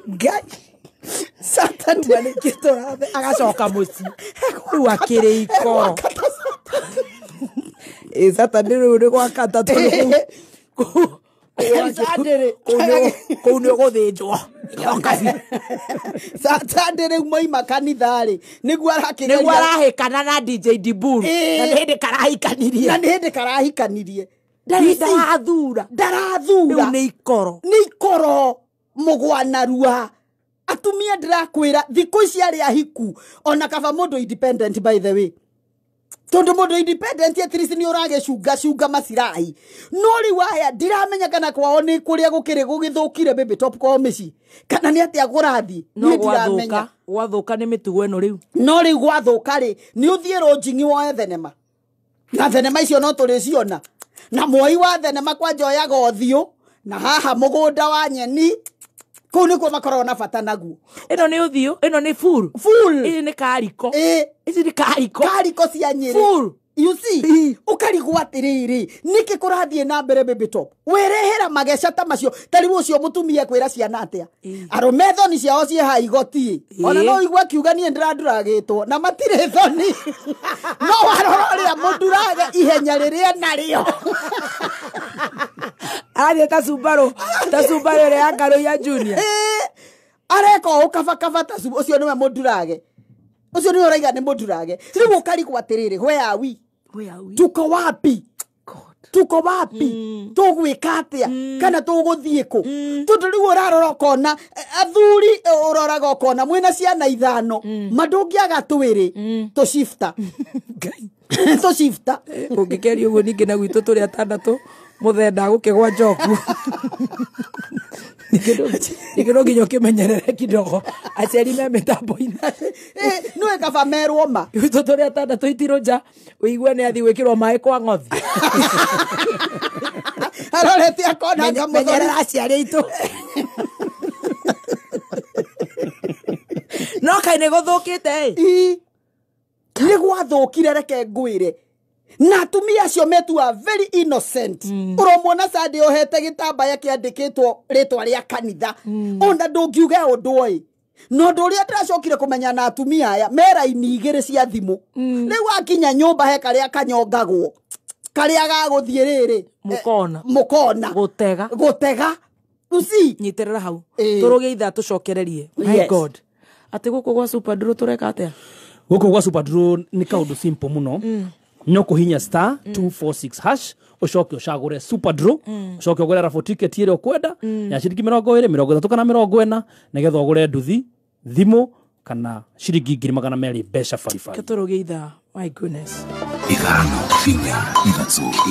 Ngai Saturday nĩ tũrathe agacoka mũciĩ rĩu akĩrĩ ikoro. Ĩ Saturday rĩu nĩ gwa gatatũ kũu nĩ ũgũthĩnjwo. Saturday rĩu moima kanitha rĩ nĩguo arakĩgeria nĩguo arahĩkana na DJ Diburu na nĩ hĩndĩ karahikanirie na nĩ hĩndĩ karahikanirie ndarĩ ndarathura ndarathura rĩu nĩ ikoro nĩ ikoro mũgwanarua. Atumia ndĩrakwĩra thikũ ici arĩa ahiku ona kaba mũndũ independent by the way tondu mũndũ independent at least nĩ ũragĩcunga cunga macirahi no rĩu aya ndiramenya kana kwao nĩ kũrĩa gũkĩrĩ gũgĩthũkire Baby Top kwao mĩciĩ kana nĩ atĩa kũrathiĩ no ndiramenya gwathũka nĩ mĩtugo ĩno rĩu no rĩu gwathũka rĩ nĩ ũthiĩ rũnjing'i woe thenema na thenema icio no tũrĩciona na mwoi wa thenema kwanja oyaga ũthiũ na haha mũgũnda wa nyeni kũu nĩkuo makoragwo na bata naguo. Ĩno nĩ ũthiũ, ĩno nĩ full. Full. Ĩĩ nĩ kariko. Ĩĩ. Ici nĩ kariko. Kariko cia Nyĩrĩ. Full. You see, ũkarigwo atĩrĩrĩ, nĩkĩ kũrathiĩ na mbere Baby Top? Wĩrehera mageca ta macio, ta rĩu ũcio mũtumia kwĩra ciana atĩa? Arũme thoni ciao ciĩ ha igoti. Ona no ũigue akiuga niĩ ndĩranduragĩtwo na matirĩ thoni. No warora ũrĩa mũnduraga ihenya rĩrĩa narĩo. Arathiĩ ta Subaru, ta Subaru ĩrĩa ya Karũia Junior. Areka ũũ kabakaba ta Subaru, ũcio nĩwe mũndurage. Ũcio nĩwe ũraiga nĩ mũndurage. Rĩu ũkarigwo atĩrĩrĩ, where are we? Tuko wapi? Tuko wapi? Tũgwĩka atĩa? Kana tũgũthiĩ kũ? Tondũ rĩu ũrarora ũkona athuri ũroraga ũkona mwĩna ciana ithano ma ndũngĩaga twĩrĩ tũshifta. Tũshifta. Ũngĩkeria ũguo ningĩ na gwitũ tũrĩ atandatũ mũthenda gũkĩgwa njoku. Ningĩ no nginya ũkĩmenyerere kidogo aciari me mĩtambo-inĩ. Nĩwe kaba merwo ma. Gwitũ tũrĩ atandatũ itirũ nja ũigue nĩ athiĩ gwĩkĩrwo maĩ kwa ng'othi. Arorete akona kamũthoni. Menyerera aciari aitũ. No kaĩ nĩ gũthũkĩte ĩ. Nĩ gwathũkire reke ngwĩre. Na atumia acio metua very innocent. Ũromuona Sunday ohete gĩtambaya kĩandĩkĩtwo rĩtwa rĩa kanitha. Ona ndũngiuge ũndũ ũyũ. No ũndũ ũrĩa ndĩracokire kũmenya na atumia aya me raini igĩrĩ cia thimũ. Rĩu akinya nyũmba he karĩa kanyongagwo. Karĩa gagũthiĩ rĩrĩ. Mũkona. Mũkona. Gũtega. Gũtega. You see? Nyitĩrĩra hau. Tũrũge ithaa tũcokererie. My God. Atĩ gũkũ gwa Super Draw tũreka atĩa? Gũkũ gwa Super Draw nĩ kaũndũ simple mũno. No kũhinya star 246 hash ũcoke ũcagũre Super Draw ũcoke ũgũre raffle ticket ĩrĩa ũkwenda ya ciringi 20 30 kana 40 nĩgetha ũgũre nduthi thimũ kana ciringi 200 mbeca baribari. Tũrũge ithaa. My goodness. 5 4 3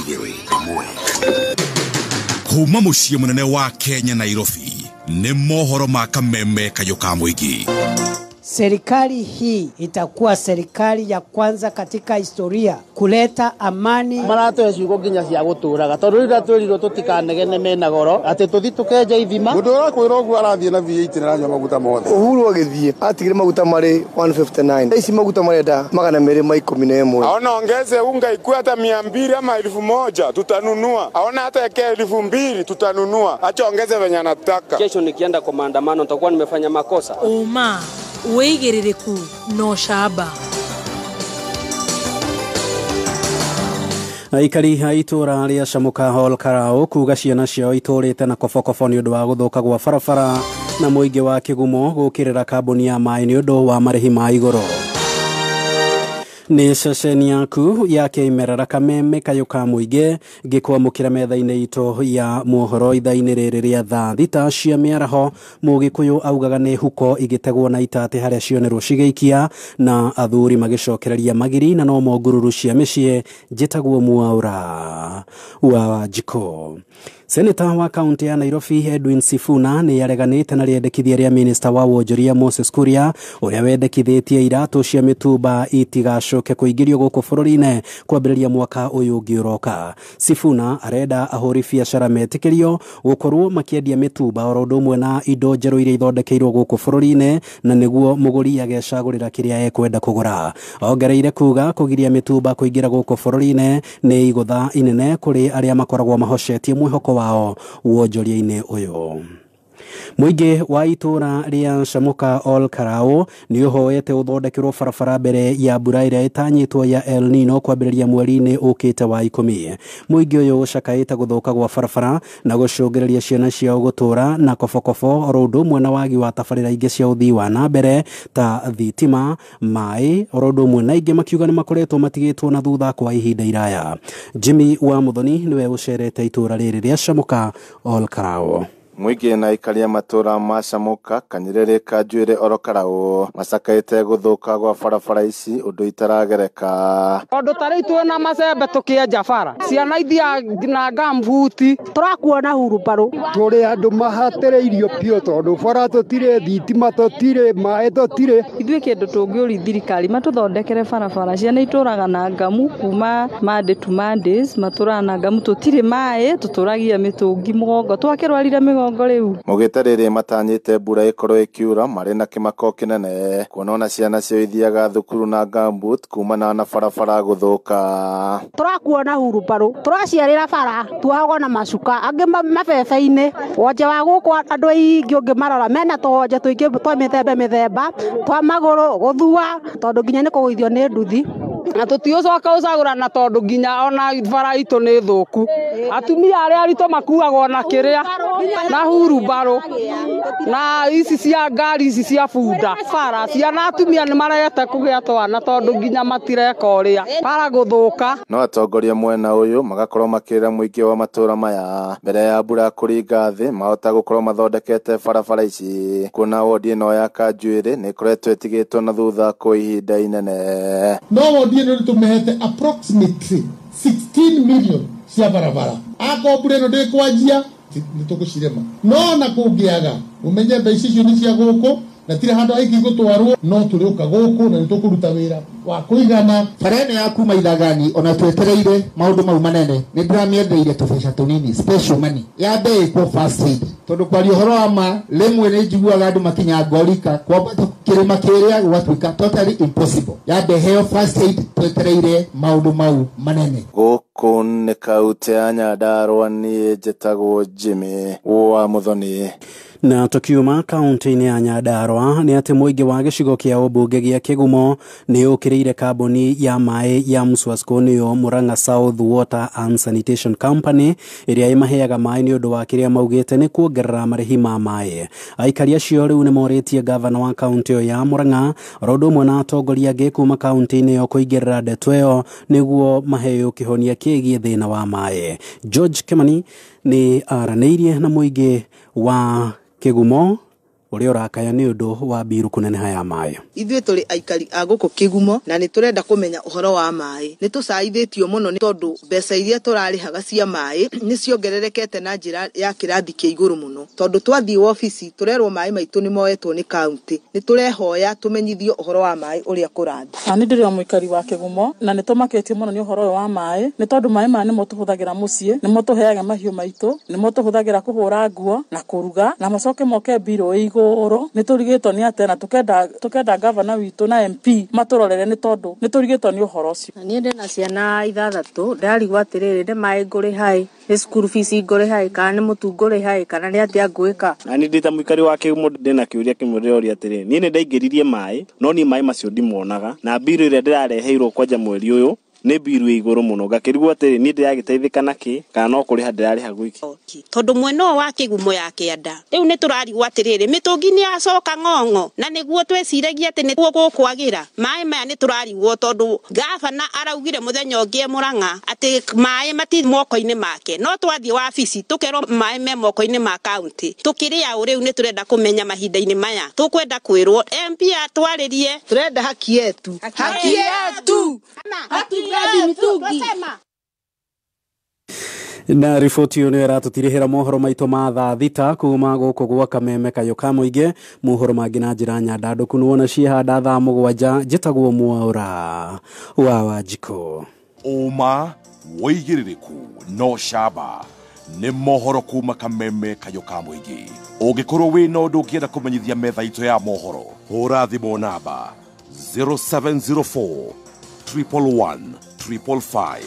2 1. Kuma mũciĩ mũnene wa Kenya Nairobi nĩ mohoro ma kameme kayũ ka mũingĩ. Serikali hii itakuwa serikali ya kwanza katika historia kuleta amani. Maratoe ciugo nginya cia guturaga tondu rira twirirwo tutikanegene mena goro ati tuthi tukenja ithima. Mundu urakwira uguo arathie na V8 na aranyua maguta mothe. Uhuru agithie atigire maguta mari 159, ici maguta marenda 211. Aona ongeze unga ikuwe hata 200 ama 1000 tutanunua. Aona hata yake 2000 tutanunua. Acha ongeze venye anataka. Kesho nikienda kwa maandamano nitakuwa nimefanya makosa. Uma wĩigĩrĩrĩku no camba. Aikari a itũra rĩa Camuka Hall Karau kuga ciana ciao itũrĩte na kobokobo nĩ ũndũ wa gũthũka gwa barabara na mũingĩ wa Kĩgumo gũkĩrĩra kambuni ya maĩ nĩ ũndũ wa marĩhi ma igũrũ. Nĩ ceceni yaku ya kĩmerera kameme kayũ ka mũingĩ ngĩkwamũkĩra metha-inĩ itũ ya mohoro ithaa-inĩ rĩrĩ rĩa thaa thita cia mĩaraho. Mũgĩkũyũ augaga nĩ huko igĩtegwo na itatĩ harĩa cionerwo cigĩikia na athuri magĩcokereria magiri na no mongururu cia mĩciĩ. Njĩtagwo Mwaura wa Njiko. Seneta wa kaunti ya Nairobi Edwin Sifuna nĩ areganĩte na rĩendekithia rĩa minista wa wonjoria Moses Kuria ũrĩa wendekithĩtie iratũ cia mĩtumba itigacoke kũingĩrio gũkũ bũrũri-inĩ kwambĩrĩria mwaka ũyũ ũngĩ ũroka. Sifuna arenda ahũri biacara metĩkĩrio gũkorwo makĩendia mĩtumba oro ũndũ ũmwe na indo njerũ iria ithondekeirwo gũkũ bũrũri-inĩ na nĩguo mũgũri agecagũrĩra kĩrĩa ekwenda kũgũra. Ongereire kuga kũgiria mĩtumba kũingĩra gũkũ bũrũri-inĩ nĩ igũtha inene kũrĩ arĩa makoragwo mahocetie mwĩhoko wao wonjoria-inĩ ũyũ. Mũingĩ wa itũra rĩa Camuka Ol Karau nĩ ũhoete ũthondekerwo barabara mbere ya mbura ĩrĩa ĩtanyĩtwo ya El Nino kwambĩrĩria mweri-inĩ ũkĩte wa 10. Mũingĩ ũyũ ũcakaĩte gũthũka gwa barabara na gũcũngĩrĩria ciana ciao gũtũra na kobokobo oro ũndũ ũmwe na wagi wa tabarĩra ingĩ cia ũthii wa na mbere ta thitima, maĩ oro ũndũ ũmwe na ingĩ, makiuga nĩ makoretwo matigĩtwo na thutha kwa ihinda iraya. Jimmy wa Muthoni nĩwe ũcerete itũra rĩrĩ rĩa Camuka Ol Karau. Mũingĩ na aikari a matũra ma Camuka, Kanyerere, Kanjuĩrĩ oro Karau macakaĩte gũthũka gwa barabara ici ũndũ itaragereka. Tondũ ta rĩu twĩna macembe tũkĩenja bara, ciana ithiaga na ngambuti, tũrakuona hurumbarũ. Tũrĩ andũ mahatĩrĩirio biũ tondũ bara tũtirĩ, thitima tũtirĩ, maĩ tũtirĩ. Ithuĩ kĩndũ tũngĩũria thirikari matũthondekere barabara, ciana itũraga na ngamu kuma Monday to Mondays, matũraga na ngamu, tũtirĩ maĩ, tũtũragia mĩtũngi mũgongo, twakĩrwarire mĩgongo. Mũgĩte rĩrĩ matanyĩte mbura ĩkorwo ĩkiura marĩ na kĩmako kĩnene kuona ona ciana ciao ithiaga thukuru na gumboot kumana na barabara gũthũka. Tũrakuona hurumbarũ, tũraciarĩra bara, tuohagwo na macuka, angĩ mabebe-inĩ. Wonje wa gũkũ andũ aingĩ ũngĩmarora mena tũwonje tũingĩ twa mĩthemba mĩthemba, twa magũrũ gũthua, tondũ nginya nĩ kũgũithio nĩ nduthi. Na tũtiũcoka ũcagũrana tondũ nginya ona bara itũ nĩ thũku. Atumia arĩa aritũ makuagwo na kĩrĩa na hurumbarũ na ici cia ngari ici cia bunda. Bara ciana atumia nĩ marete kũgĩa twana tondũ nginya matireka ũrĩa bara gũthũka. No atongoria mwena ũyũ magakorwo makĩra mũingĩ wa matũra maya mbere ya mbura kũringa thĩ mahota gũkorwo mathondekete barabara ici kuona wodi ĩno ya Kanjuĩrĩ nĩ ĩkoretwo ĩtigĩtwo na thutha kwa ihinda inene. No wodi ĩno nĩtũmĩhete approximately 16 million cia barabara. Akorwo mbura ĩno ndĩkwanjia nĩtũgũcirĩma, no na kũngĩaga ũmenye mbeca icio nĩ cia gũkũ na tirĩ handũ haingĩ gũtwarwo, no tũrĩũka gũkũ na nĩtũkũruta wĩra wa kũigana. Bara ĩno ya kuma Ithagani ona twetereire maũndũ mau manene nĩ ndĩramĩendeire tũbeca tũnini special money yambe ĩkwo first aid, tondũ kwaria ũhoro wa ma rĩmwe nĩ njiguaga andũ makinya ngorika kwambata kĩrĩma kĩrĩa gũgatuĩka totally impossible. Yambe heo first aid twetereire maũndũ mau manene. Gũkũ nĩ kaunti ya Nyandarua, niĩ njĩtagwo Jimmy wa Muthoni. Na tukiuma kaunti-inĩ ya Nyandarua nĩ atĩ mũingĩ wa gĩcigo kĩa ũmbunge gĩa Kĩgumo nĩ ũkĩrĩire kambuni ya maĩ ya Mswasco nĩyo Murang'a South Water and Sanitation Company ĩrĩa ĩmaheaga maĩ nĩ ũndũ wa kĩrĩa maugĩte nĩ kuongerera marĩhi ma maĩ. Aikari acio rĩu nĩ morĩtie gavana wa kaunti ĩyo ya Murang'a oro ũndũ ũmwe na atongoria angĩ kuma kaunti-inĩ ĩyo kũingĩrĩra ndeto ĩyo nĩguo maheo kĩhonia kĩgiĩ thĩna wa maĩ. George Kimani nĩ aranĩirie na mũingĩ wa Kĩgumo Ũrĩa ũrakaya nĩ ũndũ wa mbiru kũneneha ya maĩ. Ithuĩ tũrĩ aikari a gũkũ Kĩgumo na nĩ tũrenda kũmenya ũhoro wa maĩ. Nĩ tũcaithĩtio mũno nĩ tondũ mbeca iria tũrarĩhaga cia maĩ nĩ ciongererekete na njĩra ya kĩrathi kĩa igũrũ mũno. Tondũ twathiĩ wabici tũrerwo maĩ maitũ nĩ moetwo nĩ kaunti. Nĩ tũrehoya tũmenyithio ũhoro wa maĩ ũrĩa kũrathiĩ. Nĩ ndĩrĩ o mũikari wa Kĩgumo na nĩ tũmakĩtio mũno nĩ ũhoro ũyũ wa maĩ nĩ tondũ maĩ maya nĩmo tũhũthagĩra mũciĩ, nĩmo tũheaga mahiũ maitũ, nĩmo tũhũthagĩra kũhũra nguo na kũruga na macoke moke mbirũ ĩ igũrũ. Nĩ tũrigĩtwo nĩ atĩ na tũkenda gavana witũ na MP matũrorere nĩ tondũ nĩ tũrigĩtwo nĩ ũhoro ũcio. Niĩ ndĩna ciana 6 ndarigwo atĩrĩrĩ nĩ maĩ ngũrĩha ĩ, nĩ school fees ngũrĩha ĩ, kana nĩ mũtu ngũrĩha ĩ, kana nĩ atĩa ngwĩka. Na niĩ ndĩ ta mũikari wa Kĩgumo ndĩna kĩũria kĩmwe ndĩroria atĩrĩ, niĩ nĩ ndaingĩririe maĩ no niĩ maĩ macio ndimonaga na mbiru ĩrĩa ndĩrareheirwo kwanja mweri ũyũ nĩ mbiru ĩ igũrũ mũno ngakĩrigwo atĩrĩ niĩ ndĩragĩteithĩka nakĩ kana no kũrĩha ndĩrarĩha gwiki. Tondũ mwena ũyũ wa Kĩgumo ya kĩanda rĩu nĩ tũrarigwo atĩrĩrĩ mĩtũngi nĩ yacoka ng'ong'o na nĩguo tweciragia atĩ nĩguo gũkwagĩra maĩ maya nĩ tũrarigwo tondũ gavana araugire mũthenya ũngĩ e Mũrang'a atĩ maĩ mati moko-inĩ make no twathiĩ wabici tũkerwo maĩ me moko-inĩ ma kaunti tũkĩrĩa ũ rĩu nĩ tũrenda kũmenya mahinda-inĩ maya tũkwenda kwĩrwo MP atwarĩrie. Tũrenda haki yetu, haki yetu, haki yetu. Na riboti ĩyo nĩyo ĩratũtirihĩra mohoro maitũ ma thaa 6 kuma gũkũ gwa Kameme Kayũ ka Mũingĩ. Mohoro mangĩ na njĩra nyandandũku nĩwona ciĩhanda thaa 7. Njĩtagwo Mwaũra wa Wanjikũ. Ũma wĩigĩrĩrĩku no camba nĩ mohoro kuma Kameme Kayũ ka Mũingĩ. Ũngĩkorwo wĩna ũndũ ũngĩenda kũmenyithia metha itũ ya mohoro, hũra thimũ namba 0704 111 555.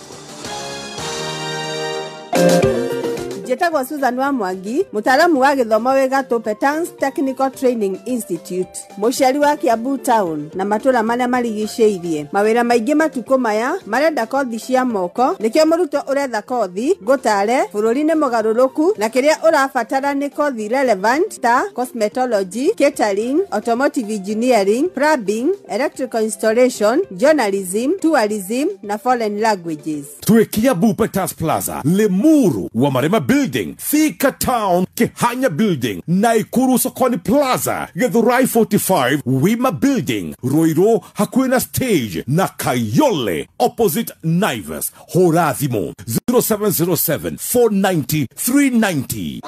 Njĩtagwo Susan wa Mwangi, mũtaaramu wa gĩthomo wĩ gatũ Petans Technical Training Institute, mũciari wa Kiambu Town na matũra marĩa marigicĩirie. Mawĩra maingĩ matukũ maya marenda kothi cia moko, nĩkĩo mũrutwo ũretha kothi ngũtare bũrũri nĩ mũgarũrũku na kĩrĩa ũrabatara nĩ kothi relevant ta cosmetology, catering, automotive engineering, plumbing, electrical installation, journalism, tourism na foreign languages. Twĩ Kiambu Petans Plaza, Limuru wa Marema Building, Thika Town, Kihanya Building, Naikuru Sokoni Plaza, Githurai 45, Wima Building, Ruiru hakuhĩ na stage na Kayole opposite Naivas. Hũra thimũ 0707 490 390.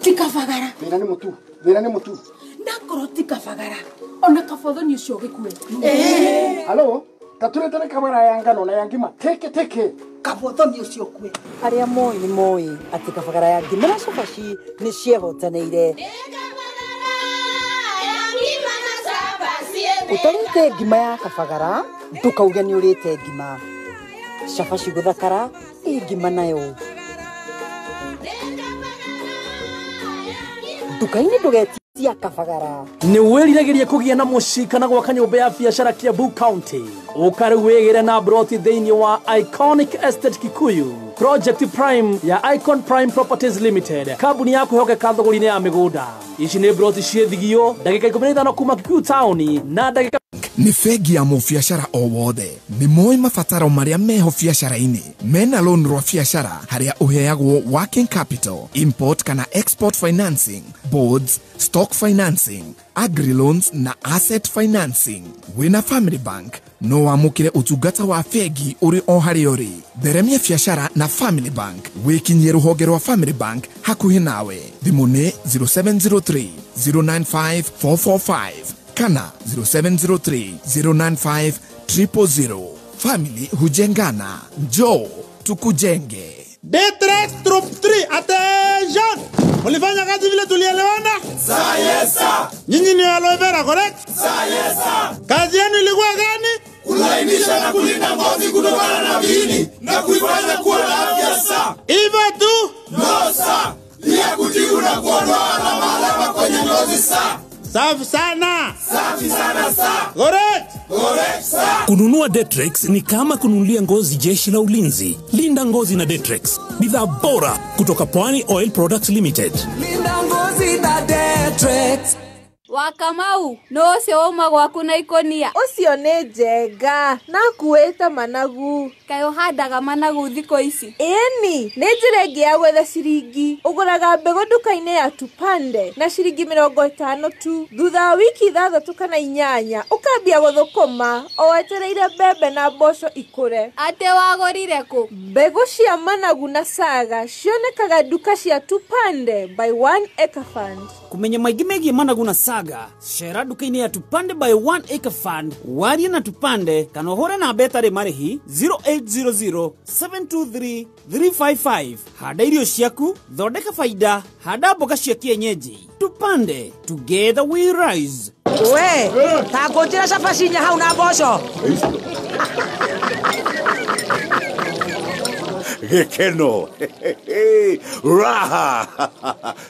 Tikabagara. Thĩna nĩ mũtu, thĩna nĩ mũtu. Nakorwo tikabagara ona kabothoni ũcio gĩkue. Halo, taturetere kabara ya ngano na ya ngima teke teke. Kabothoni ũcio kue. Arĩa moĩ nĩ moĩ atĩ kabagara ya ngima na cabaci nĩ ciehotanĩire. Ũtarĩte ngima ya kabagara ndũkauge nĩ ũrĩte ngima. Cabaci gũthakara ĩ ngima nayo. Nduka-inĩ ndũgetia kabagara. Nĩ wĩriragĩria kũgĩa na mũciĩ kana gwaka nyũmba ya biacara Kiambu County. Ũka rĩu wĩgĩre na broti thĩinĩ wa Iconic Estate Kikuyu, Project Prime ya Icon Prime Properties Limited, kambuni ya kwĩhokeka thogori-inĩ ya mĩgũnda. Ici nĩ broti ciĩ thigio ndagĩka 15 kuma Kikuyu Town na ndagĩka Nĩ bengi ya mũbiacara o wothe nĩ moĩ mabataro marĩa meho biacara-inĩ. Mena loan rwa biacara harĩa ũheagwo working capital, import kana export financing, boards, stock financing, agri loans na asset financing. Wĩna Family Bank no wamũkĩre ũtungata wa bengi ũrĩ o harĩa ũrĩ. Theremia biacara na Family Bank. Wĩkinyie rũhonge rwa Family Bank hakuhĩ nawe. Thimũ nĩ 0703 095 445 kana 0703 095 000. Family hujengana, njoo tukujenge. D3 Troop 3, attention! Ulifanya kazi vile tulielewana? Sa yes sir. Nyinyi ni aloe vera, correct? Sa yes sir. Kazi yenu ilikuwa gani? Kulainisha na kulinda ngozi kutokana na viini na kuifanya kuwa na afya sir. Hivyo tu? No sir. Pia kutibu na kuondoa alama alama kwenye ngozi sir. Safi sana. Safi sana sir. Correct. Correct sir. Kununua Detrex ni kama kununulia ngozi jeshi la ulinzi. Linda ngozi na Detrex, bidhaa bora kutoka Pwani Oil Products Limited. Linda ngozi na Detrex. Wa Kamau nũ ũcio wauma gwaku na ikũnia? Ũcio nĩ Njenga na akuĩte managu. Kaĩ ũhandaga managu thikũ ici? Ĩni, nĩ njĩra ĩngĩ ya gwetha ciringi. Ũgũraga mbegũ nduka-inĩ ya Tupande na ciringi 50 tu. Thutha wa wiki 6 kana 8 ũkambia gũthũkũma o wetereire mbembe na mboco ikũre. Atĩ wagũrire kũ? Mbegũ cia managu na saga cionekaga nduka cia Tupande by One Acre Fund. Kumenya maingĩ megiĩ managu na saga, cera nduka-inĩ ya Tupande by One Acre Fund, warie na Tupande kana ũhũre namba ĩtarĩ marĩhi 0800 723 355. Handa irio ciaku, thondeka faida, handa mboga cia kienyeji. Tupande, together we rise. We, ta ngũnjĩra cabaci inya hau na mboco. Gikeno, raha,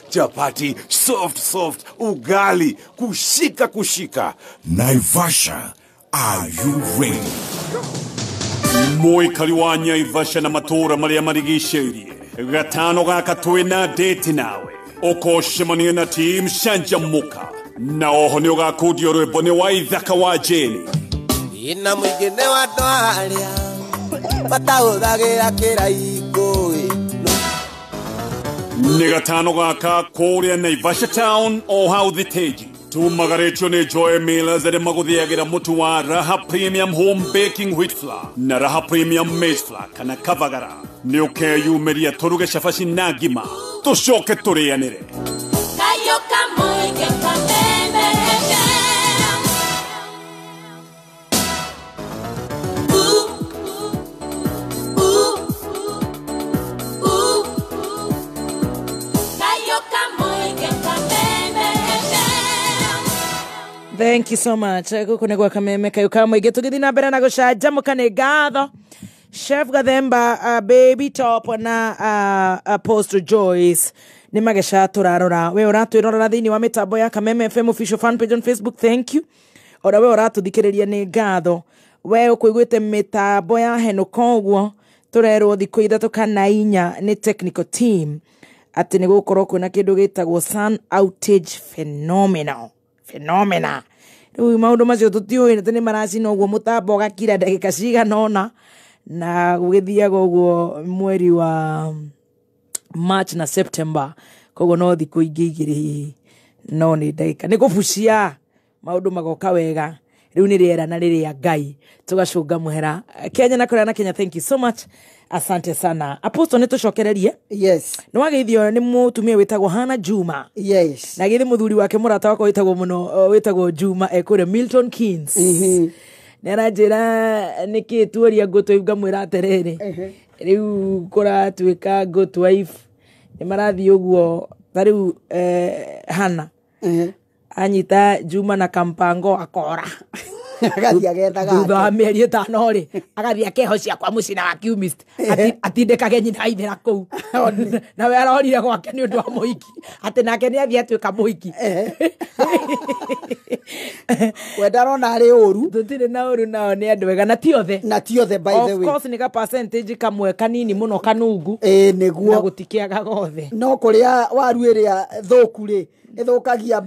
chapati soft soft, ugali kushika kushika. Naivasha, are you ready? Mũikari wa Naivasha na matũũra marĩa marigicĩirie gatano gaka twĩna date nawe ũkocemania na team Canjamũka na oho nĩ ũgakundio rwĩmbo nĩ wa Ithaka wa Jane. Ina mũingĩ nĩ wa andũ arĩa matahũthagĩra kĩraikũ. Nĩ gatano gaka kũrĩa Naivasha town o hau thitĩnji. Tumagarĩtio nĩ Joy Millers arĩa magũthĩagĩra mũtu wa Raha Premium Home Baking Wheat Flour na Raha Premium Maize Flour kana Kavagara. Nĩ ũkeyumĩria tũruge cabaci na ngima tũcoke tũrĩanĩre. Thank you so much. Gũkũ nĩ gwa Kameme kayũ ka mũingĩ tũgĩthiĩ na mbere na gũcanjamũka nĩ ngatho. Chef Gathemba, Baby Top na Apostle Joyce nĩ mageca tũrarora. We ũratwĩrorera thĩinĩ wa mĩtambo ya Kameme FM official fan page on Facebook, thank you. Ona we ũratũthikĩrĩria nĩ ngatho. We ũkũiguĩte mĩtambo ya henũka ũguo tũrerwo thikũ 3 kana 4 nĩ technical team atĩ nĩ gũgũkorwo kwĩna kĩndũ gĩtagwo sun outage phenomenon. Phenomena. Rĩu maũndũ macio tũtiũĩ atĩ nĩ maracina ũguo mũtambo ũgakira ndagĩka cigana ũna na gũgĩthiaga ũguo mweri wa March na September, koguo no thikũ ingĩ 2 hihi no nĩ ndagĩka nĩ kũbucia maũndũ magoka wega. Rĩu nĩ rĩera na rĩrĩa Ngai tũgacũnga mũhera Kenya na kũrĩa na Kenya. Thank you so much, asante sana. Apostle, nĩ tũcokererie. Yes. Nĩ wageithio nĩ mũtumia wĩtagwo Hannah Juma. Yes. Na githĩ mũthuri wake mũrata wakwa wĩtagwo mũno wĩtagwo Juma ekũrĩa Milton Keynes. Nĩ aranjĩra nĩkĩ tuoria good wife, ngamwĩra atĩrĩrĩ rĩu kũratuĩka good wife nĩ marathiĩ ũguo ta rĩu Hannah anyita Juma na kampango akora agathiĩ agethaga thutha wa mĩeri 5 rĩ agathiĩ akehocia kwa mũciĩ wa chemist atindĩkage nyina aithĩra kũu nawe arorire gwake nĩ ũndũ wa mũhiki atĩ nake nĩ athiĩ atuĩka mũhiki. We ndarona arĩ ũru. Tũtirĩ na ũru nao nĩ andũ ega na ti othe. Na ti othe by the way. Of course nĩ ka percentage kamwe kanini mũno kanungu. Ĩĩ nĩguo. Na gũtikĩaga gothe. No kũrĩa waru ĩrĩa thũku rĩ ĩthũkagia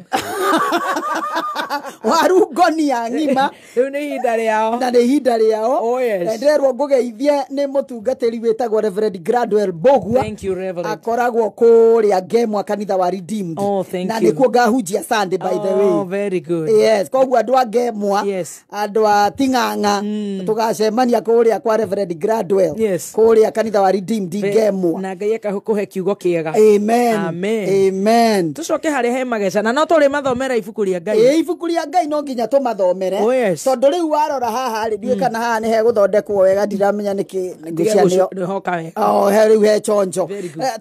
waru ngonia ng'ima. Rĩu nĩ ihinda rĩao. Na nĩ ihinda rĩao. Oh yes. Ndĩrerwo ngũgeithie nĩ mũtungatĩri wĩtagwo Reverend Gradwell Mbũgua. Thank you Reverend. Akoragwo kũrĩa Ngemwa kanitha wa Redeemed. Oh thank na you. Na nĩkuo ngahunjia Sunday by the way. Oh very good. Yes, koguo andũ a Ngemwa. Yes. Andũ a Ting'ang'a tũgacemania kũrĩa kwa Reverend Gradwell. Yes. Kũrĩa kanitha wa Redeemed Ngemwa. Na Ngai akakũhe kiugo kĩega. Amen. Amen. Amen. Tũcoke harĩa he mageca na no tũrĩ mathomera ibuku rĩa Ngai. Ĩ ibuku rĩa Ngai no nginya tũmathomere. Oh yes. Tondũ rĩu warora haha rĩ ndiũĩ kana haha nĩ hegũthondekwo wega ndiramenya nĩkĩ ngũcianĩo. Nĩhoka wega. Oh he rĩu he chonjo.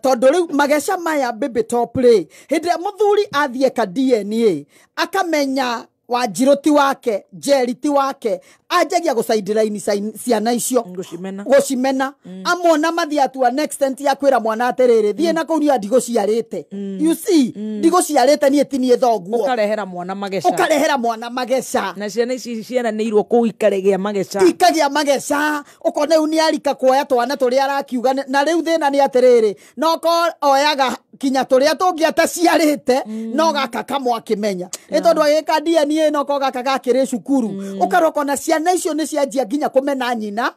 Tondũ rĩu mageca maya Baby Top rĩ hĩndĩ ĩrĩa mũthuri athiĩ ka DNA akamenya Wanjirũ ti wake, Njeri ti wake, anjagia gũcaindĩra ciana icio gũcimena amona mathiĩ atua next extent ya kwĩra mwana atĩrĩrĩ thiĩ na kũu niĩ ndigũciarĩte. You see, ndigũciarĩte niĩ ti niĩ thoguo. Ũkarehera mwana mageca. Ũkarehera mwana mageca. Na ciana ici ciaranĩirwo kũu ikaregea mageca. Ikagĩa mageca ũkona rĩu nĩ arika kuoya twana tũrĩa arakiuga na rĩu thĩna nĩ atĩrĩrĩ no ko oyaga Kinya tũrĩa tũngĩ ataciarĩte no gaka kamwe akĩmenya nĩ tondũ agĩka DNA no ko gaka gakĩrĩ cukuru ũkaroka na ciana icio nĩ cianjia nginya kũmena nyina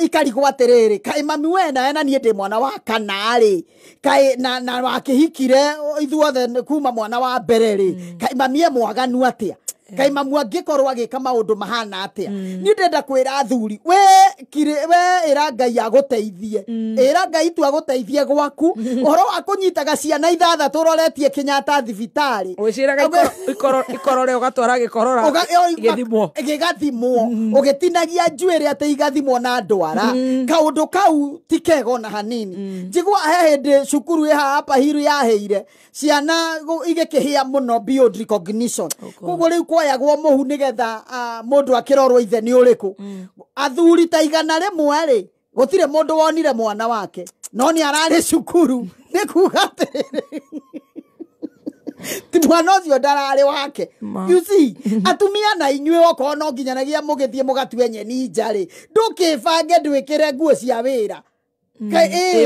ikarigwo atĩrĩrĩ kaĩ mami we nawe na niĩ ndĩ mwana wa kana rĩ kaĩ na wakĩhikire ithuothe kuma mwana wa mbere rĩ kaĩ mami e mwaganu atĩa kaĩ mamu angĩkorwo agĩka maũndũ mahana atĩa niĩ ndĩrenda kwĩra athuri we ĩra Ngai agũteithie ĩra Ngai tu agũteithie gwaku ũhoro wa kũnyitaga ciana ithathatũ ũroretie Kenyatta thibitarĩ ũciraga ikorore ũgatwara gĩkorora gĩthimwo gĩgathimwo ũgĩtinagia njuĩrĩ atĩ igathimwo na ndwara kaũndũ kau ti kega ona hanini njigua he hĩndĩ cukuru ĩ haha Upper Hill yahĩire ciana igĩkĩhĩa mũno beyond recognition koguo rĩu kwayagwo mũhu nĩgetha mũndũ akĩrorwo ithe nĩ ũrĩkũ athuri ta 100 rĩ gũtirĩ mũndũ wonire mwana wake no nĩ ararĩ cukuru nĩ kuga atĩrĩrĩ ti mwana ũcio ndararĩ wake. You see atumia na inyuĩ okorwo no nginyanagia mũgĩthiĩ mũgatue nyeni nja rĩ ndũkĩbange ndwĩkĩre nguo cia wĩra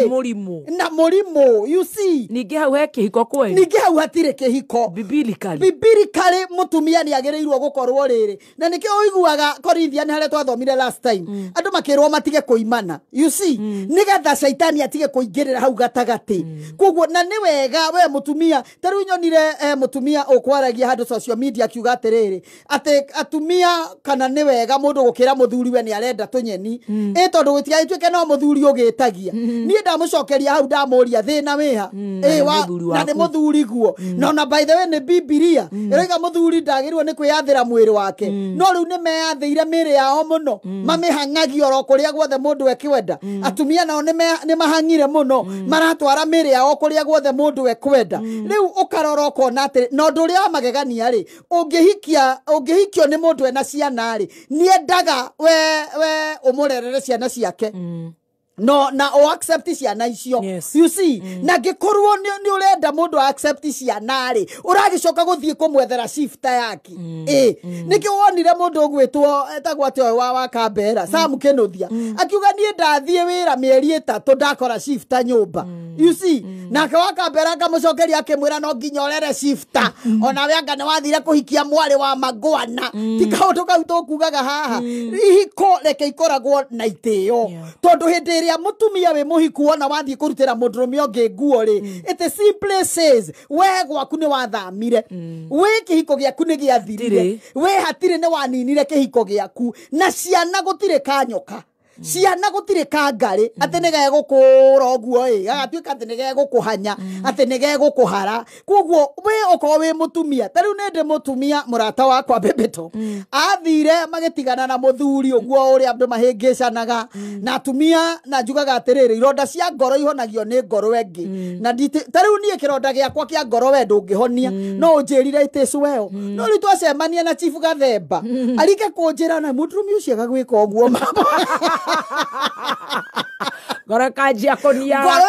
mũrimũ na mũrimũ. You see ningĩ hau he kĩhiko kweli ningĩ hau hatirĩ kĩhiko biblically mũtumia nĩ agĩrĩirwo gũkorwo rĩrĩ na nĩkĩo ũiguaga Corinthian harĩa twathomire last time andũ makĩrwo matige kũimana. You see nĩgetha caitani atige kũingĩrĩra hau gatagatĩ koguo na nĩ wega we mũtumia ta rĩu nyonire mũtumia ũkwaragia handũ social media akiuga atĩrĩrĩ atĩ atumia kana nĩ wega mũndũ gũkĩra mũthuri we nĩ arenda tũnyeni ĩ tondũ gũtigagĩtuĩke no mũthuri ũgĩtagia niĩ ndamũcokeria hau ndamũria thĩna wĩha na nĩ mũthuri guo no na by the way nĩ Bibilia ĩroiga mũthuri ndagĩrĩirwo nĩ kwĩyathĩra mwĩrĩ wake no rĩu nĩ meyathĩire mĩĩrĩ yao mũno mamĩhang'agia oro kũrĩa guothe mũndũ ekwenda atumia nao nĩ mahang'ire mũno maratwara mĩĩrĩ yao kũrĩa guothe mũndũ ekwenda rĩu ũkarora ũkona atĩrĩ na ũndũ ũrĩa wa magegania rĩ ũngĩhikio nĩ mũndũ ena ciana rĩ nĩendaga we ũmũrerere ciana ciake no na o accept ciana icio. You see na ngĩkorwo nĩ ũrenda mũndũ accept ciana rĩ ũragĩcoka gũthiĩ kũmwethera shifter yake ĩ nĩkĩo wonire mũndũ ũgwĩtwo etagwo atĩ ũyũ wa Kambera Sam Kĩnũthia akiuga niĩ ndathiĩ wĩra mĩeri 3 ndakora shifter nyũmba. You see nake wa Kambera akamũcokeria akĩmwĩra no nginya ũrere shifter onawe anga nĩ wathire kũhikia mwarĩ wa Mangwana ti kaũndũ kau tũkugaga haha ihiko reke ikoragwo na itĩo tondũ hĩndĩ ĩrĩa mũtumia wĩ mũhiku wona wathiĩ kũrutĩra mũndũrũme ũngĩ nguo rĩ it simply says we gwaku nĩ wathamire wĩ kĩhiko gĩaku nĩ gĩathirire we hatirĩ nĩ waninire kĩhiko gĩaku na ciana gũtirĩ kanyoka ciana gũtirĩ kangarĩ atĩ nĩ gegũkũra ũguo ĩ gagatuĩka atĩ nĩ gegũkũhanya atĩ nĩ gegũkũhara koguo we okorwo wĩ mũtumia ta rĩu nĩ ndĩ mũtumia mũrata wakwa Bebito athire magĩtigana na mũthuri ũguo ũrĩa andũ mahĩngĩcanaga na atumia na njugaga atĩrĩrĩ ironda cia ngoro ihonagio nĩ ngoro ĩngĩ na ta rĩu niĩ kĩronda gĩakwa kĩa ngoro we ndũngĩhonia no ũnjĩrire it is well no rĩu twacemania na Chief Gathemba arike kũnjĩra na mũndũrũme ũcio agagwĩka ũguo mama ngoro ĩkanjia kũniara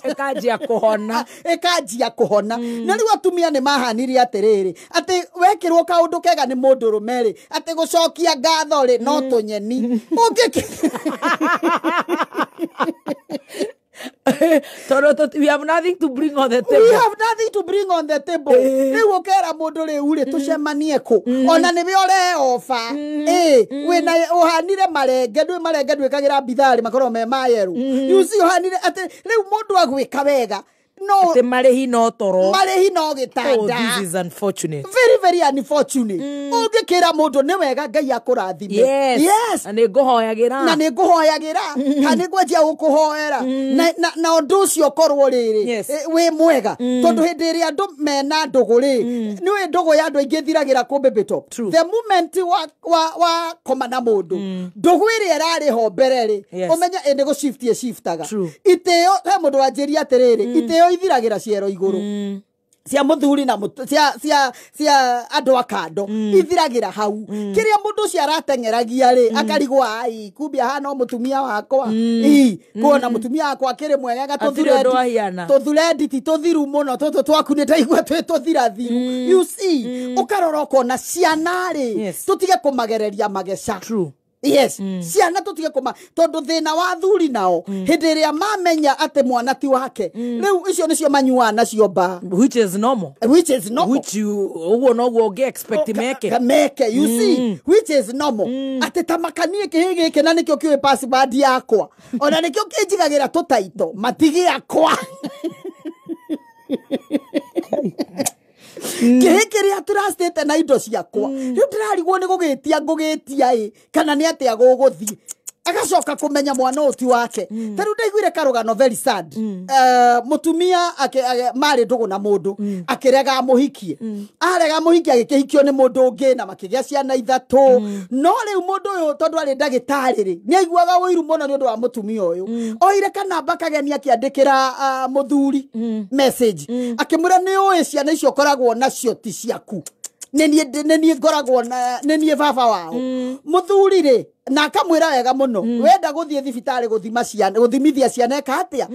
ĩkanjia kũhona ĩkanjia kũhona na rĩu atumia nĩ mahanirie atĩrĩrĩ atĩ wekĩrwo kaũndũ kega nĩ mũndũrũme rĩ atĩ gũcokia ngatho rĩ no tũnyeni ũngĩkĩ we have nothing to bring on the table. We have nothing to bring on the table. Rĩu ũkera mũndũ rĩu rĩ tũcemanie kũ ona nĩwe ũreoba wĩna ũhanire marenge ndwĩ marenge ndwĩkagĩra bitharĩ makorwo me mayerũ. You see ũhanire atĩ rĩu mũndũ agwĩka wega no atĩ marĩhi no toro marĩhi no gĩtanda. Oh, this is unfortunate. Very very unfortunate. Ũngĩkĩra mũndũ nĩ wega Ngai akũrathime. Yes. Na nĩ ngũhoyagĩra na nĩ ngũhoyagĩra kana nĩ ngwanjia gũkũhoera na ũndũ ũcio ũkorwo rĩrĩ wĩ mwega tondũ hĩndĩ ĩrĩa andũ mena ndũgũ rĩ nĩ ũĩ ndũgũ ya andũ aingĩ ĩthiragĩra kũ Bebito. The moment wa koma na mũndũ ndũgũ ĩrĩa ĩrarĩ ho mbere rĩ ũmenye ĩ nĩ gũshift ĩshiftaga itĩo he mũndũ wanjĩria atĩrĩrĩ itĩo ithiragira ciero iguru cia muthuri na cia cia andu akando ithiragira hau kiria mundu ucio arateng'eragia ri akarigwa ai kumbia hana mutumia wakwa ii kuona mutumia wakwa akiri mwega tuthurendi ti tuthiru muno tutu twaku ni ndaigua twi tuthirathiru. You see ukarora ukona ciana ri tutige kumagereria mageca. Yes, ciana tũtige kũma tondũ thĩna wa athuri nao hĩndĩ ĩrĩa mamenya atĩ mwana ti wake, rĩu icio nĩcio manyuaga nacio mba. Which is normal. Which is normal. Which you ũguo noguo ũngĩ expect meke. Meke, you see, which is normal, atĩ ta makanie kĩhĩ gĩkĩ na nĩkĩo kĩũĩ password yakwa, ona nĩkĩo kĩnjigagĩra tũtaito matigĩakwa, kĩhĩ kĩrĩa tũracĩte na indo ciakwa. Rĩu ndĩrarigwo nĩ gũgĩtia ngũgĩtia ĩ kana nĩ atĩa gũgũthiĩ. Agacoka kũmenya mwana ũyũ ti wake. Ta rĩu ndaiguire karũgano very sad. Mũtumia marĩ ndũgũ na mũndũ, akĩrega amũhikie. Arega amũhikie, agĩkĩhikio nĩ mũndũ ũngĩ na makĩgĩa ciana 3. No rĩu mũndũ ũyũ, tondũ arĩ ndagĩtarĩ rĩ, nĩ aiguaga ũiru mũno nĩ ũndũ wa mũtumia ũyũ. Oire kanamba kageni akĩandĩkĩra mũthuri message, akĩmwĩra, nĩ ũĩ ciana icio ũkoragwo nacio ti ciaku, nĩ niĩ ngoragwo na nĩ niĩ baba wao. Mũthuri rĩ, na akamwĩra wega mũno, wenda gũthiĩ thibitarĩ gũthima ciana, gũthimithia ciana, eka atĩa.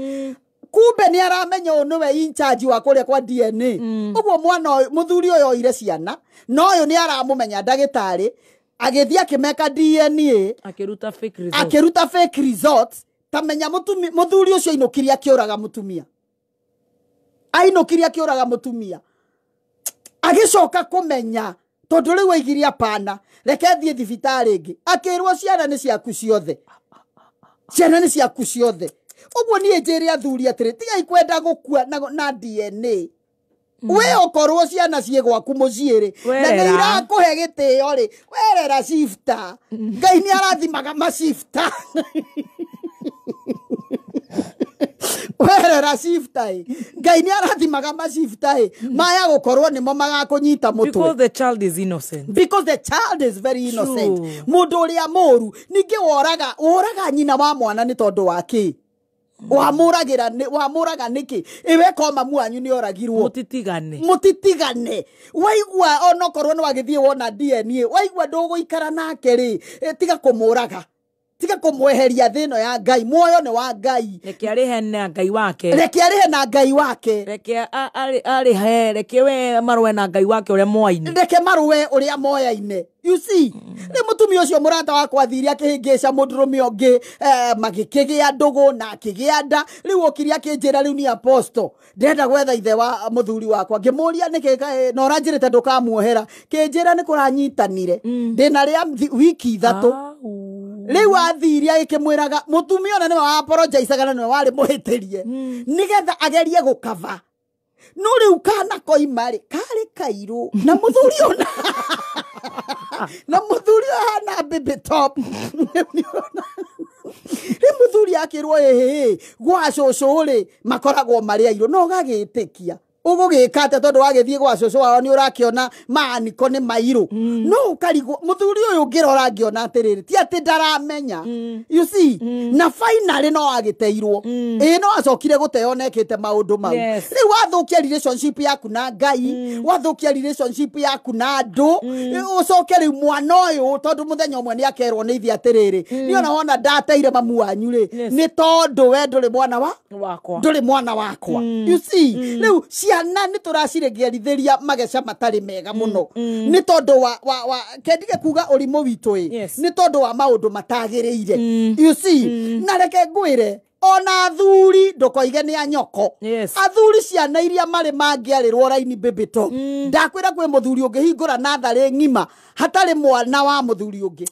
Kumbe nĩ aramenya ũyũ nĩwe in charge wa kũrĩa kwa DNA. Ũguo mwana ũyũ, mũthuri ũyũ oire ciana, no ũyũ nĩ aramũmenya ndagĩtarĩ, agĩthiĩ akĩmeka DNA. Akĩruta fake results. Akĩruta fake results. Ta menya mũthuri ũcio ainũkirie akĩũraga mũtumia, ainũkirie akĩũraga mũtumia. Agĩcoka kũmenya tondũ rĩu aigire apana, reke thiĩ thibitarĩ ĩngĩ, akĩrwo ciana nĩ ciaku ciothe, ciana nĩ ciaku ciothe. Ũguo niĩ njĩre athuri atĩrĩ, tigai kwenda gũkua na DNA. We okorwo ciana ciĩ gwaku mũciĩ rĩ, na nĩ Werera. irakũhe gĩtĩo rĩ, werera shifter. Ngai nĩ arathimaga mashifter. Werera shifter ĩ, Ngai nĩ arathimaga mashifter ĩ, maya gũkorwo nĩmo magakũnyita mũtwe. Because the child is innocent. Because the child is very innocent. True. Mũndũ ũrĩa mũru ningĩ woraga, woraga nyina wa mwana nĩ tondũ wa kĩ? Wamũragĩra wamũraga nĩkĩ? Ĩwe ko mamu wanyu nĩ oragirwo. Mũtitigane. Mũtitigane. Waigua onokorwo nĩ wagĩthiĩ wona DNA, waigua ndũgũikara nake rĩ, tiga kũmũraga, tiga kũmweheria thĩ ĩno ya Ngai. Muoyo nĩ wa Ngai. Reke arĩhe na Ngai wake. Reke arĩhe na Ngai wake. Reke arĩhe, reke we marũe na Ngai wake ũrĩa moaine. Reke marũe ũrĩa moyaine. You see, rĩ mũtumia ũcio mũrata wakwa athire akĩhĩngĩca mũndũrũme ũngĩ, magĩkĩgĩa ndũgũ na akĩgĩa nda. Rĩu okire akĩnjĩra, rĩu ni apostle, ndĩrenda gwetha ithe wa mũthuri wakwa. Ngĩmũria nĩkĩ na ũranjĩrĩte ndũkamuohera. Kĩnjĩra nĩ kũranyitanire, ndĩna rĩa wiki 3. Rĩu athire agĩkĩmwĩraga mũtumia ona nĩwe wa apologizeaga na nĩwe warĩ mũhĩtĩrie, nĩgetha agerie gũkava. No rĩu kana koima rĩ, karĩ kairũ na mũthuri ona na mũthuri ahana baby top. Rĩu mũthuri akĩrwo, ĩhĩ, gwa cũcũ rĩ makoragwo marĩ airũ, no ũgagĩtĩkia ũgũgĩka atĩa tondũ wagĩthiĩ gwa cũcũ wao nĩ ũrakĩona maaniko nĩ mairũ. No ũkarigwo mũthuri ũyũ ũngĩrora ngĩona atĩrĩrĩ, ti atĩ ndaramenya. You see, na finally no agĩteirwo. Ĩĩ, no acokire gũteo na ekĩte maũndũ mau. Rĩu wathũkia relationship yaku na Ngai, wathũkia relationship yaku na andũ, ũcoke rĩu mwana ũyũ, tondũ mũthenya ũmwe nĩ akerwo nĩ ithe atĩrĩrĩ, niĩ ona wona ndateire mamu wanyu rĩ, nĩ tondũ we ndũrĩ mwana wa wakwa, ndũrĩ mwana wakwa. You see, rĩu ciana nĩ tũraciregerithĩria mageca matarĩ mega mũno nĩ tondũ wa kendige kuga ũrimũ witũ ĩ, nĩ tondũ wa maũndũ matagĩrĩire. You see, na reke ngwĩre, ona athuri ndũkoige nĩ anyoko. Athuri ciana iria marĩ mangĩarĩrwo raini baby top, ndakwĩra kwĩ mũthuri ũngĩhingũra natharĩ ng'ima hatarĩ mwana wa mũthuri ũngĩ.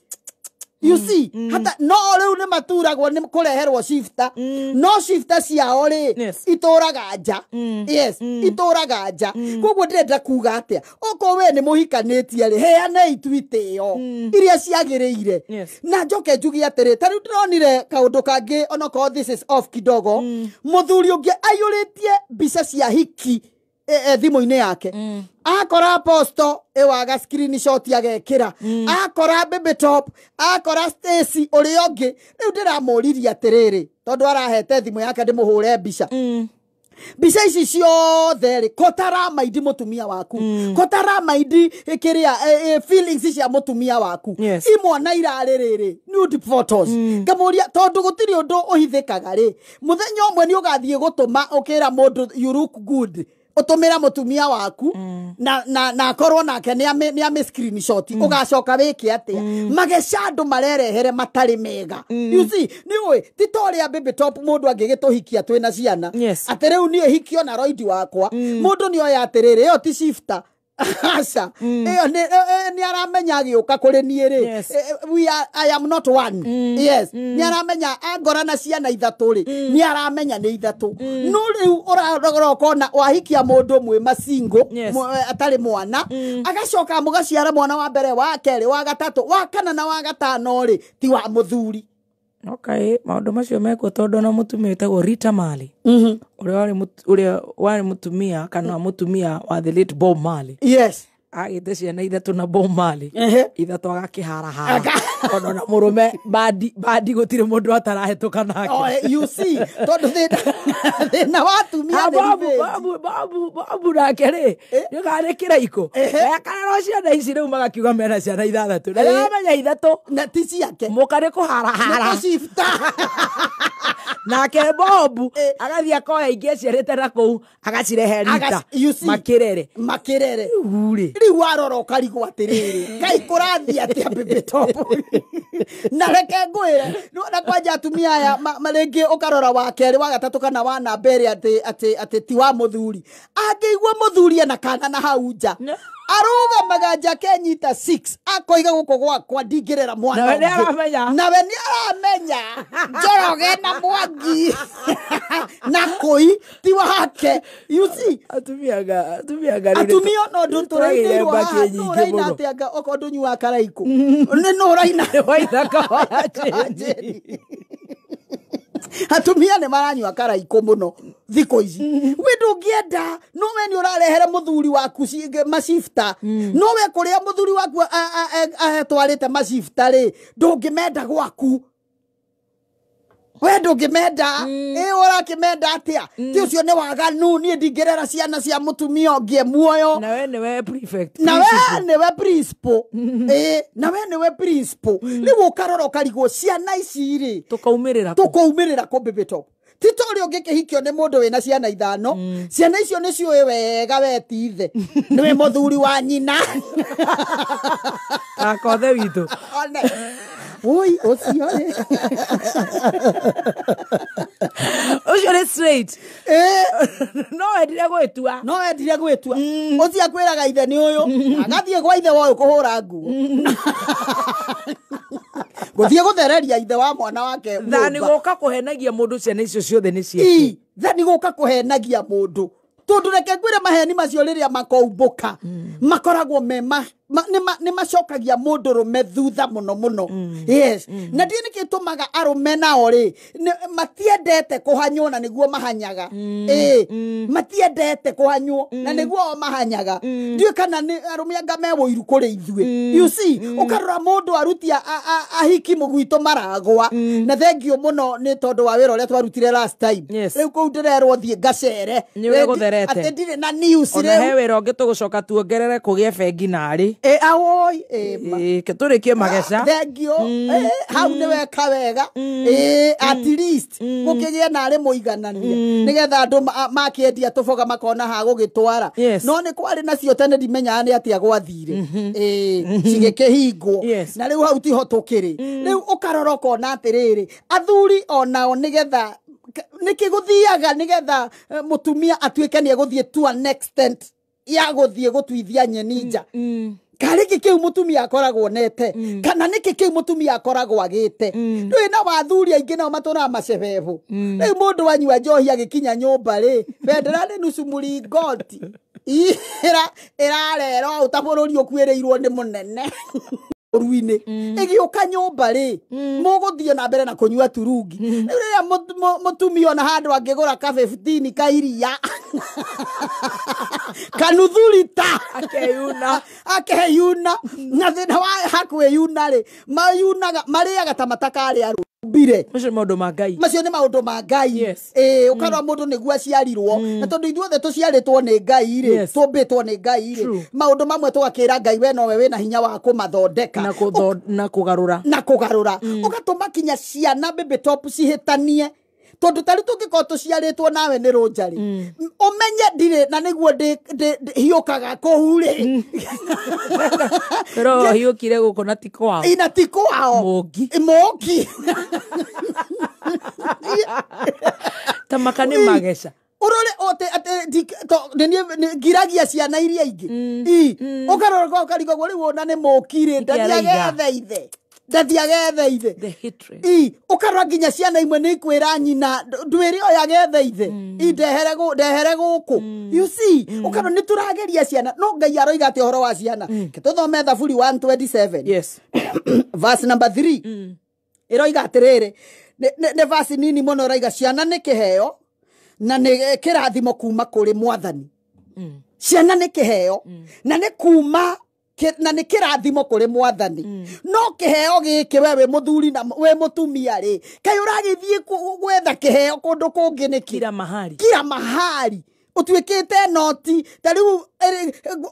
You see, hata no rĩu nĩ maturagwo nĩ kũreherwo shifter, no shifter ciao rĩ itũraga nja. Yes, itũraga nja. Koguo ndĩrenda kuga atĩa, okorwo we nĩ mũhikanĩtie rĩ, heanei tu itĩo iria ciagĩrĩire. Na njoke njuge atĩrĩ, ta rĩu ndĩronire kaũndũ kangĩ, onokorwo this is off kidogo, mũthuri ũngĩ aiyũrĩtie mbica cia hiki thimũ-inĩ yake. Akora apostle ĩwaga screenshot agekĩra, akora baby top, akora Stacy ũrĩa ũngĩ. Rĩu ndĩramũririe atĩrĩrĩ, tondũ arahete thimũ yake ndĩmũhũre mbica, mbica ici ciothe rĩ, ko taramaindi mũtumia waku, ko taramaindi kĩrĩa feelings cia mũtumia waku, imwana irarĩ rĩrĩ nude photos. Ngamũria, tondũ gũtirĩ ũndũ ũhithĩkaga rĩ, mũthenya ũmwe nĩ ũgathiĩ gũtũma ũkĩra mũndũ you look good. Ũtũmĩra mũtumia waku na akorwo nake nĩ ame screenshot ũgacoka wĩke atĩa? Mageca andũ marerehere matarĩ mega. You see, nĩ ũĩ ti ta ũrĩa Baby Top mũndũ angĩgĩtũhikia twĩna ciana atĩ rĩu niĩ hikio na roidi wakwa, mũndũ nĩ oya atĩrĩrĩ, ĩyo ti shifter, aca, ĩyo nĩ aramenya agĩũka kũrĩ niĩ rĩ, we are, I am not one. Yes, nĩ aramenya angora na ciana ithatũ rĩ, nĩ aramenya nĩ ithatũ. No rĩu ũrarora ũkona wahikia mũndũ mwĩ masingo atarĩ mwana, agacoka mũgaciara mwana wa mbere, wa kerĩ, wa gatatũ, wa kana na wa gatano rĩ, ti wa mũthuri. Okay, maũndũ macio mekuo tondũ ona mũtumia wĩtagwo Rita Marley, ũrĩa warĩ mũtumia kana mũtumia wa the late Bob Marley. Yes. Agĩte ciana ithatũ na Bob Marley, ithatũ agakĩharahara, tondũ na mũrũme bandi gũtirĩ mũndũ atarahĩtũka nake. Oh, you see, tondũ thĩna wa atumia nĩ revenge. Babu nake rĩ, nĩũkarĩ kĩraiko ekarero ciana ici rĩu magakiuga mena ciana ithathatũ na nĩramenya ithatũ na ti ciake, mũka nĩ kũharahara. Nĩ kũshifta. Nake Bobu agathiĩ akoya ingĩ aciarĩte na kũu agacirehe Rita makĩrere makĩrere. Rĩu rĩ, rĩu warora ũkarigwo atĩrĩrĩ, kai kũrathiĩ atĩa Baby Top? Na reke ngwĩre, na kwanja atumia aya rĩngĩ ũkarora wa kerĩ, wa gatatũ kana wa namba ĩrĩa atĩ ti wa mũthuri, angĩigua mũthuri ena kana na hau nja, arũgamaga nja akenyita 6 akoiga gũkũ gwakwa ndingĩrera mwana Nawe nĩ ũngĩ. aramenya. Nawe nĩ aramenya Njoroge na Mwangi na Kũi ti wake. You see, atumia atumia no ndũ tũrainĩirwo haha, nũ ũraina atĩ anga okorwo ndũnyuaga karaikũ, nĩ nũ ũraina? Waina kawa Atumia nĩ maranyua karaikũ mũno thikũ ici. We ndũngĩenda, no we nĩ ũrarehere mũthuri waku macifta, no we kũrĩa mũthuri waku atwarĩte macifta rĩ, ndũngĩmenda gwaku. We ndũngĩmenda, ĩ ũrakĩmenda atĩa? Ti ũcio nĩ waganu, niĩ ndingĩrera ciana cia mũtumia ũngĩ e muoyo. Na we nĩwe prefect. Na we nĩwe principal. Ĩ, na we nĩwe principal. Rĩu ũkarora ũkarigwo ciana ici rĩ, tũkaumĩrĩra kũ? Tũkaumĩrĩra kũ Baby Top? Ti ta ũrĩa ũngĩkĩhikio nĩ mũndũ wĩna ciana ithano, ciana icio nĩ ciũĩ wega we ti ithe, nĩwe mũthuri wa nyina. Akothe witũ. One. Oi, ũcio rĩ. Ũcio nĩ straight. No endire gwĩtua. No endire gwĩtua. Ũcio akwĩraga ithe nĩ ũyũ, agathiĩ gwa ithe wa ũyũ kũhũra nguo. Gũthiĩ gũthereria ithe wa mwana wake Thani nyũmba. gũka kũhenagia mũndũ ciana icio ciothe nĩ ciake. Thani gũka kũhenagia mũndũ. Tondũ reke ngwĩre maheni macio rĩrĩa makoumbũka, makoragwo me nĩ macokagia mũndũ rũme thutha mũno mũno. Yes. Na ndiũĩ nĩkĩ tũmaga arũme nao rĩ, matiendete kũhanywo na nĩguo mahanyaga. Ĩ, matiendete kũhanywo na nĩguo o mahanyaga. Ndiũĩ kana nĩ arũme anga me ũiru kũrĩ ithuĩ. You see, ũkarora mũndũ aruti ahiki mũgwitũ maragwa. Na thengio mũno nĩ tondũ wa wĩra ũrĩa twarutire last time. Rĩu kũu ndĩrerwo thiĩ ngacere. Nĩ ũrĩa gũtherete. Atĩ ndirĩ na news Ona rĩu. he wĩra ũngĩ tũgũcoka tuongerere kũgĩe bengi narĩ. Awoi, ma. Ke tũrĩkie mageca. Thengio. Hau nĩ weka wega. At least gũkĩgĩe narĩ mũiganania, nĩgetha andũ makĩendia tũboga makona ha gũgĩtwara. No nĩ kwarĩ nacio tene ndimenyaga nĩ atĩa gwathire. Cigĩkĩhingwo. Na rĩu hau tiho tũkĩrĩ. Rĩu ũkarora ũkona atĩrĩrĩ, athuri onao nĩgetha nĩkĩ gũthiaga nĩgetha mũtumia atuĩke nĩ egũthiĩ to an extent ya gũthiĩ gũtuithia nyeni nja. Karĩ kĩ kĩu mũtumia akoragwo nete, kana nĩkĩ kĩu mũtumia akoragwo agĩte. Ndũĩ na wathuri aingĩ nao matũraga macebebo. Rĩu mũndũ anyua njohi agĩkinya nyũmba rĩ, bendera nĩ nusu mũringoti. Ĩrarera ũũ ta bũrũri ũkuĩrĩirwo nĩ mũnene. Ũruinĩ. Ĩgĩũka nyũmba rĩ, mũgũthiĩ na mbere na kũnyua turungi. Rĩu rĩrĩa mũtumia ona handũ angĩgũra ka 15 ka iria, kanuthu rita, akeyuna. Akeyuna. Na thĩna wa hakwĩyuna rĩ, mayunaga, marĩaga ta matakarĩa mbire. Macio nĩ maũndũ ma Ngai. Macio nĩ maũndũ ma Ngai. Ũkarora mũndũ nĩguo aciarirwo. Na tondũ ithuothe tũciarĩtwo nĩ Ngai rĩ, tũmbĩtwo nĩ Ngai rĩ, maũndũ mamwe tũgakĩra Ngai we nowe wĩna hinya wa kũmathondeka. Na kũgarũra. Na kũgarũra. Ũgatũma kinya ciana Baby Top cihĩtanie. Tondu tari tũngĩkorwo tũciarĩtwo nawe nĩ rũnjarĩ ũmenye ndirĩ na nĩguo hiũkaga kũu rĩ. Pero hiũkire gũkũ na ti kwao. Ina ti kwao. Mũngi. Mũngi. Ta maka nĩ mageca. Urore ote ate ngiragia ciana iria ingĩ. Ũkarora ũkarigwo rĩu ona nĩ mũkire ndathiagethe ithe. Ndathiagethe ithe. The hatred. Ũkarora nginya ciana imwe nĩ ikwĩra nyina ndwĩre oya gethe ithe. Ndehere gũkũ. You see, ũkarora nĩ tũrageria ciana no Ngai aroiga atĩ ũhoro wa ciana. Tũthome Thaburi 127. Yes. Verse number 3. Ĩroiga atĩrĩrĩ, nĩ verse nini mũno ĩroiga ciana nĩ kĩheo na nĩ kĩrathimo kuma kũrĩ mwathani. Ciana nĩ kĩheo na nĩ kuma na nĩ kĩrathimo kũrĩ mwathani. No kĩheo gĩkĩ we wĩ mũthuri na wĩ mũtumia rĩ, kaĩ ũragĩthiĩ gwetha kĩheo kũndũ kũngĩ nĩkĩ? Kila mahali. Kila mahali. Ũtuĩkĩte noti ta rĩu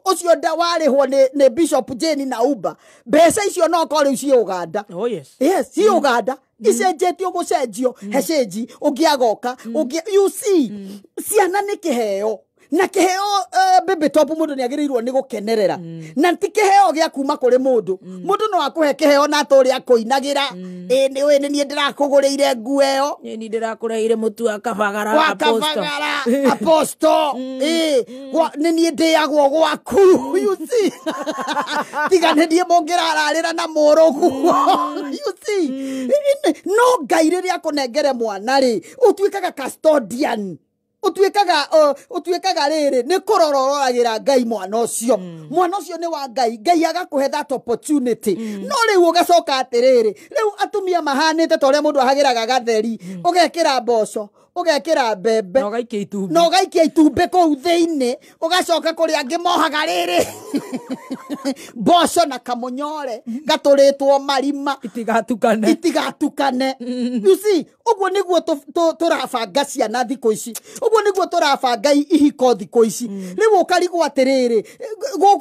ũcio warĩhwo nĩ Bishop Jane na Uber. Mbeca icio no korwo rĩu ciĩ Uganda. Oh yes. Yes, ciĩ Uganda. Icenjetio gũcenjio hecenji ũngĩagoka you see, ciana nĩ kĩheo na kĩheo baby top mũndũ nĩ agĩrĩirwo nĩ gũkenerera na ti kĩheo gĩa kuma kũrĩ mũndũ. Mũndũ no akũhe kĩheo na atũrĩa akũinagĩra ĩ nĩ ũĩ nĩ niĩ ndĩrakũgũrĩire nguo ĩyo, nĩ niĩ ndĩrakũreheire mũtu wa kabagara wa kabagara aposto ĩ nĩ niĩ ndĩagwo gwaku. You see, tiga nĩ niĩ mũngĩrararĩra na mũrũguo. You see, no Ngai rĩrĩa akũnengere mwana rĩ, ũtuĩkaga custodian. Ũtuĩkaga rĩrĩ nĩ kũrora ũroragĩra Ngai mwana ũcio. Mwana ũcio nĩ wa Ngai. Ngai agakũhe that opportunity. No rĩu ũgacoka atĩrĩrĩ, rĩu atumia mahanĩte ta ũrĩa mũndũ ahagĩraga gatheri, ũgekĩra mboco, ũgekĩra mbembe na ũgaikia itumbĩ, na ũgaikia itumbĩ kũu thĩinĩ, ũgacoka kũrĩ angĩ mohaga rĩrĩ mboco na kamũnyore gatũrĩtwo marima itigatukane, itigatukane. You see, ũguo nĩguo tũrabanga ciana thikũ ici, ũguo nĩguo tũrabanga ihiko thikũ ici. Rĩu ũkarigwo atĩrĩrĩ,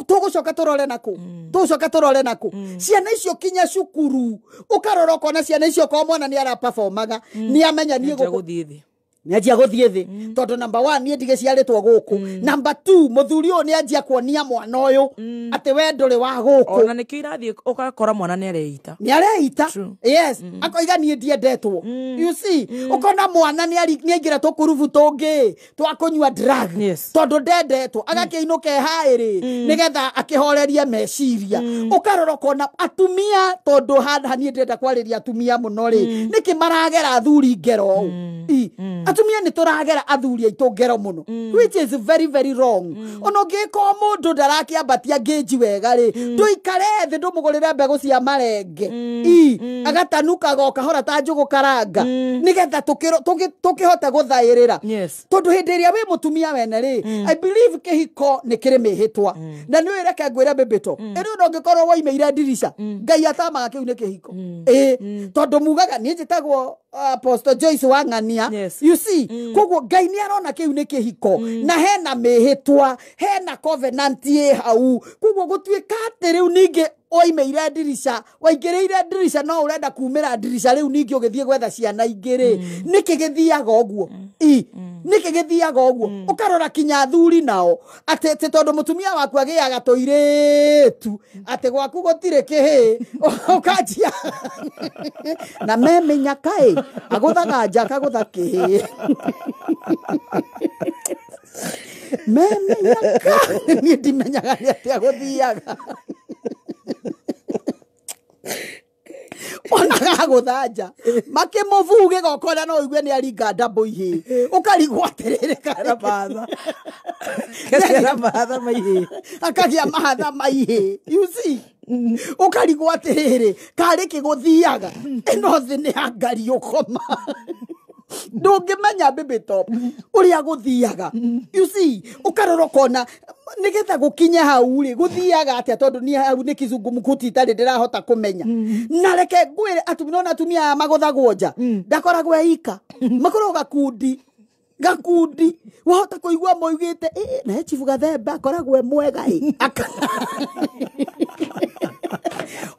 tũgũcoka tũrore nakũ, tũgũcoka tũrore nakũ. Ciana icio kinya cukuru ũkarora ũkona ciana icio korwo mwana nĩ araperformaga nĩ amenya niĩ gũthiĩ thĩ, nĩ anjia gũthiĩ thĩ tondũ number 1 niĩ ndigĩciarĩtwo gũkũ, number 2 mũthuri ũyũ nĩ anjia kuonia mwana ũyũ atĩ we ndũrĩ wa gũkũ. Ona nĩkĩo irathiĩ ũgakora mwana nĩ areita, nĩ areita. Yes, akoiga niĩ ndiendetwo. You see, ũkona mwana nĩ aingĩra tũkurubu tũngĩ twa kũnyua drug tondũ ndendetwo, agakĩinũka ehaĩrĩ nĩgetha akĩhorerie meciria. Ũkarora ũkona atumia, tondũ haha niĩ ndĩrenda kwarĩria atumia mũno rĩ, nĩkĩ maragera athuri ngero ũũ? Atumia nĩ tũragera athuri aitũ ngero mũno, which is very very wrong. Ona ũngĩkorwo mũndũ ndarakĩambatia ngĩnji wega rĩ, ndũikare thĩ ndũmũgũrĩre mbegũ cia marenge agatanukaga o kahora ta njũgũ karanga nĩgetha tũkĩhote gũthaĩrĩra. Tondũ hĩndĩ ĩrĩa wĩ mũtumia wene rĩ, I believe kĩhiko nĩ kĩrĩ mĩhĩtwa. Na nĩ ũĩ reke ngwĩre bĩbĩto ĩrĩ ona ũngĩkorwo waimĩire ndirica, Ngai atamaga kĩu nĩ kĩhiko. Tondũ mugaga niĩ njĩtagwo Apostle Joyce wa Ng'ania. You see, koguo Ngai nĩ arona kĩu nĩ kĩhiko na hena mĩhĩtwa, hena covenant ĩ hau. Koguo gũtuĩka atĩ rĩu ningĩ waimĩire ndirica, waingĩrĩire ndirica no ũrenda kumĩra ndirica rĩu ningĩ ũgĩthiĩ gwetha ciana ingĩ rĩ, nĩkĩ gĩthiaga ũguo? Nĩkĩ gĩthiaga ũguo? Ũkarora kinya athuri nao atĩ tondũ mũtumia waku agĩaga tũirĩtu atĩ gwaku gũtirĩ kĩhĩ, ũkanjia na memenya kaĩ agũthaga nja akagũtha kĩhĩ. Memenya kaĩ niĩ ndimenyaga nĩ atĩa gũthiaga. Ona gagũthanja makĩmũbuge gokona no ũigue nĩ aringa ndambũ ihĩ, ũkarigwo atĩrĩrĩ mahatha maihĩ, akagĩa mahatha maihĩ. You see, ũkarigwo atĩrĩrĩ karĩ kĩgũthiaga ĩno thĩ nĩ ya ngari ũkoma. Ndũngĩmenya baby top ũrĩa gũthiaga. You see, ũkarora ũkona nĩgetha gũkinye hau rĩ gũthiaga atĩa, tondũ niĩ hau nĩ kizungumkuti itarĩ ndĩrahota kũmenya. Na reke ngwĩre atumia, nona atumia aya magũthagwo nja ndakoragwo eika, makoragwo gakundi gakundi, wahota kũigua moigĩte na he Chifu Gathemba akoragwo e mwega ĩ.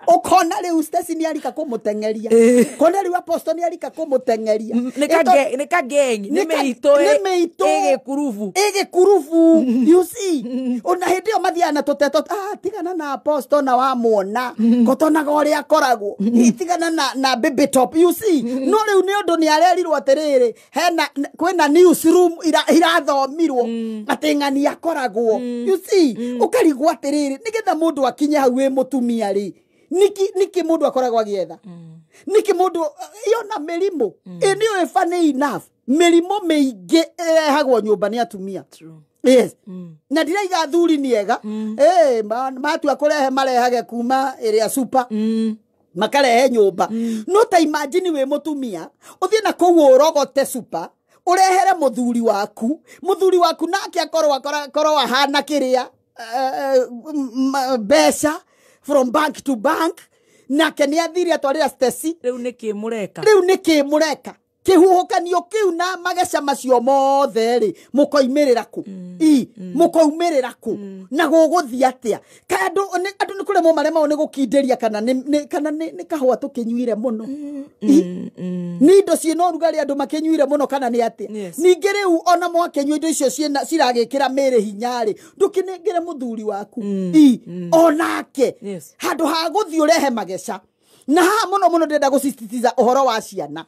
Ũkona rĩu Stacy nĩ arika kũmũteng'eria, kona rĩu Apostle nĩ arika kũmũteng'eria. Nĩ ka gang, nĩ mĩitũ. Nĩ mĩitũ. Ĩgĩkurubu. Ĩgĩkurubu, you see. Ona hĩndĩ ĩyo mathiaga na tũteto, ah, tigana na Apostle na wamuona kotonaga ũrĩa akoragwo. Ih, tigana na baby top, you see. No rĩu nĩ ũndũ nĩ arerirwo atĩrĩrĩ, hena kwĩna newsroom irathomirwo atĩ ng'ani akoragwo, you see. Ũkarigwo atĩrĩrĩ, nĩgetha mũndũ akinye hau wĩ mũtumia rĩ, niki mũndũ akoragwo agĩetha niki mũndũ yona mĩrimũ ĩ nĩ ũĩ, funny enough, mĩrimũ mĩingĩ ĩrehagwo nyũmba nĩ atumia. Yes, na ndiraiga athuri nĩ ega. Matua kũrehe marehage kuma ĩrĩa super makarehe nyũmba. No ta imagine wĩ mũtumia ũthiĩ na kũu ũrogote super ũrehere mũthuri waku, mũthuri waku nake akorwo akorwo ahana kĩrĩa mbeca from bank to bank, nake nĩ athire atwarĩra Stacy. Rĩu nĩ kĩ mũreka? Rĩu nĩ kĩ mũreka? Kĩhuhũkanio kĩu na mageca macio mothe rĩ, mũkoimĩrĩra kũ? I mũkoumĩrĩra kũ na gũgũthiĩ atĩa? Kaĩ andũ nĩ kũremwo maremagwo nĩ gũkindĩria, kana kana nĩ kahũa tũkĩnyuire mũno? I, nĩ indo ciĩna ũrugarĩ andũ makĩnyuire mũno, kana nĩ atĩa? Ningĩ rĩu ona mwakĩnyua indo icio ciĩna ciragĩkĩra mĩrĩ hinya rĩ, ndũkĩnengere mũthuri waku i onake handũ ha gũthiĩ ũrehe mageca. Na haha mũno mũno ndĩrenda gũsisitiza ũhoro wa ciana.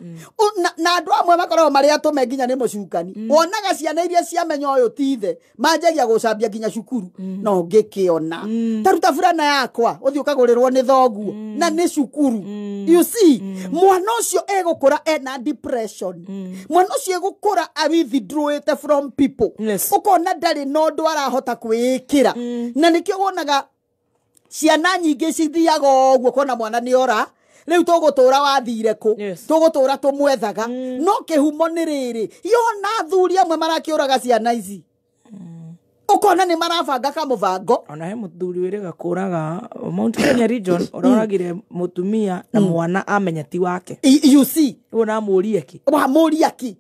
Na andũ amwe makoragwo marĩ atũme nginya nĩ mũcukani. Wonaga ciana iria ciamenya ũyũ ti ithe manjagia gũcambia nginya cukuru. No ngĩkĩona ta ruta burana yakwa ũthiĩ ũkagũrĩrwo nĩ thoguo na nĩ cukuru, you see. Mwana ũcio egũkũra ena depression, mwana ũcio egũkũra withdrawĩte from people. Ũkona ndarĩ na ũndũ arahota kwĩĩkĩra, na nĩkĩo wonaga ciana nyingĩ cithiaga ũguo kona mwana nĩ ora. Rĩu tũgũtũra wathire kũ, tũgũtũra tũmwethaga. No kĩhumo nĩ rĩrĩ, yona athuri amwe marakĩũraga ciana ici, ũkona nĩ marabanga kamũbango. Ona he mũthuri wĩrĩga kũraga Mount Kenya region, ũroragire mũtumia na mwana amenya ti wake. You see. Rĩu namũria ki. Wamũria ki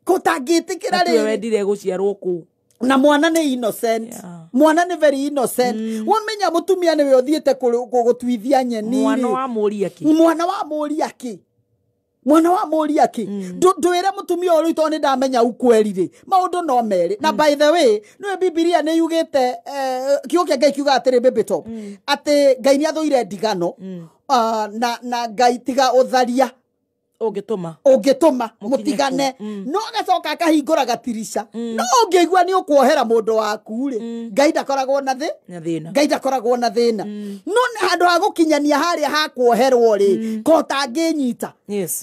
kũtangĩtĩkĩra. Na tiwe rĩrĩ wendire gũciarwo kũu. Na mwana nĩ innocent, mwana nĩ very innocent. Wamenya mũtumia nĩwe ũthiĩte gũtuithia nyeni Mwana rĩ. wamũria ki. Mwana wa mũria ki, mwana wa mũria ki. Ndwĩre mũtumia ũyũ rĩu, tondũ nĩ ndamenya ukweli rĩ, maũndũ no merĩ. Na by the way, nĩwe Bibilia nĩ yugĩte, kiugo kĩa Ngai kiugaga atĩrĩ, baby top, atĩ Ngai nĩ athũire ndigano. Ah, na Ngai tiga ũtharia ũngĩtũma ũngĩtũma mũtigane. No agacoka akahingũra gatirisha, no ũngĩigua nĩ ũkuohera mũndũ waku rĩ, Ngai ndakoragwo na thĩ na thĩna. Ngai ndakoragwo na thĩna. No nĩ handũ ha gũkinyania harĩa ha kuoherwo rĩ, ko ũtangĩnyita,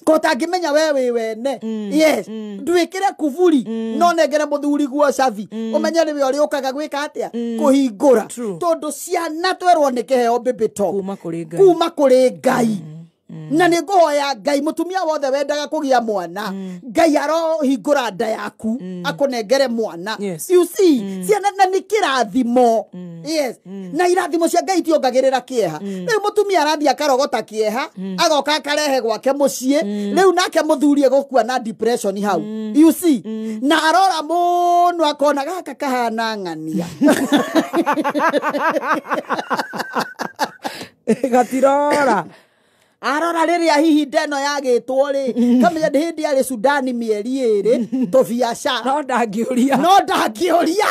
ko ũtangĩmenya we wĩ wene. Yes, ndwĩkĩre kuburi no nengere mũthuri guo cabi, ũmenye nĩwe ũrĩa ũkaga gwĩka atĩa kũhingũra, tondũ ciana twerwo nĩ kĩheo, baby top, kuma kũrĩ Ngai. Kuma kũrĩ Ngai. Na nĩ ngũhoya Ngai, mũtumia wothe wendaga kũgĩa mwana, Ngai arohingũra nda yaku akũnengere mwana. You see, ciana na nĩ kĩrathimo. Yes, na irathimo cia Ngai itiongagĩrĩra kĩeha. Rĩu mũtumia arathiĩ akarogota kĩeha, agoka akarehe gwake mũciĩ. Rĩu nake mũthuri egũkua na depression hau, you see. Na arora mũno akona gaka kahana ng'ania. Gatirora. Arora rĩrĩa hihi ndeno yagĩtwo rĩ, kamenya nĩ hĩndĩ arĩ Sudani mĩeri 2 tũbiacara. No ndangĩũria. No ndangĩũria,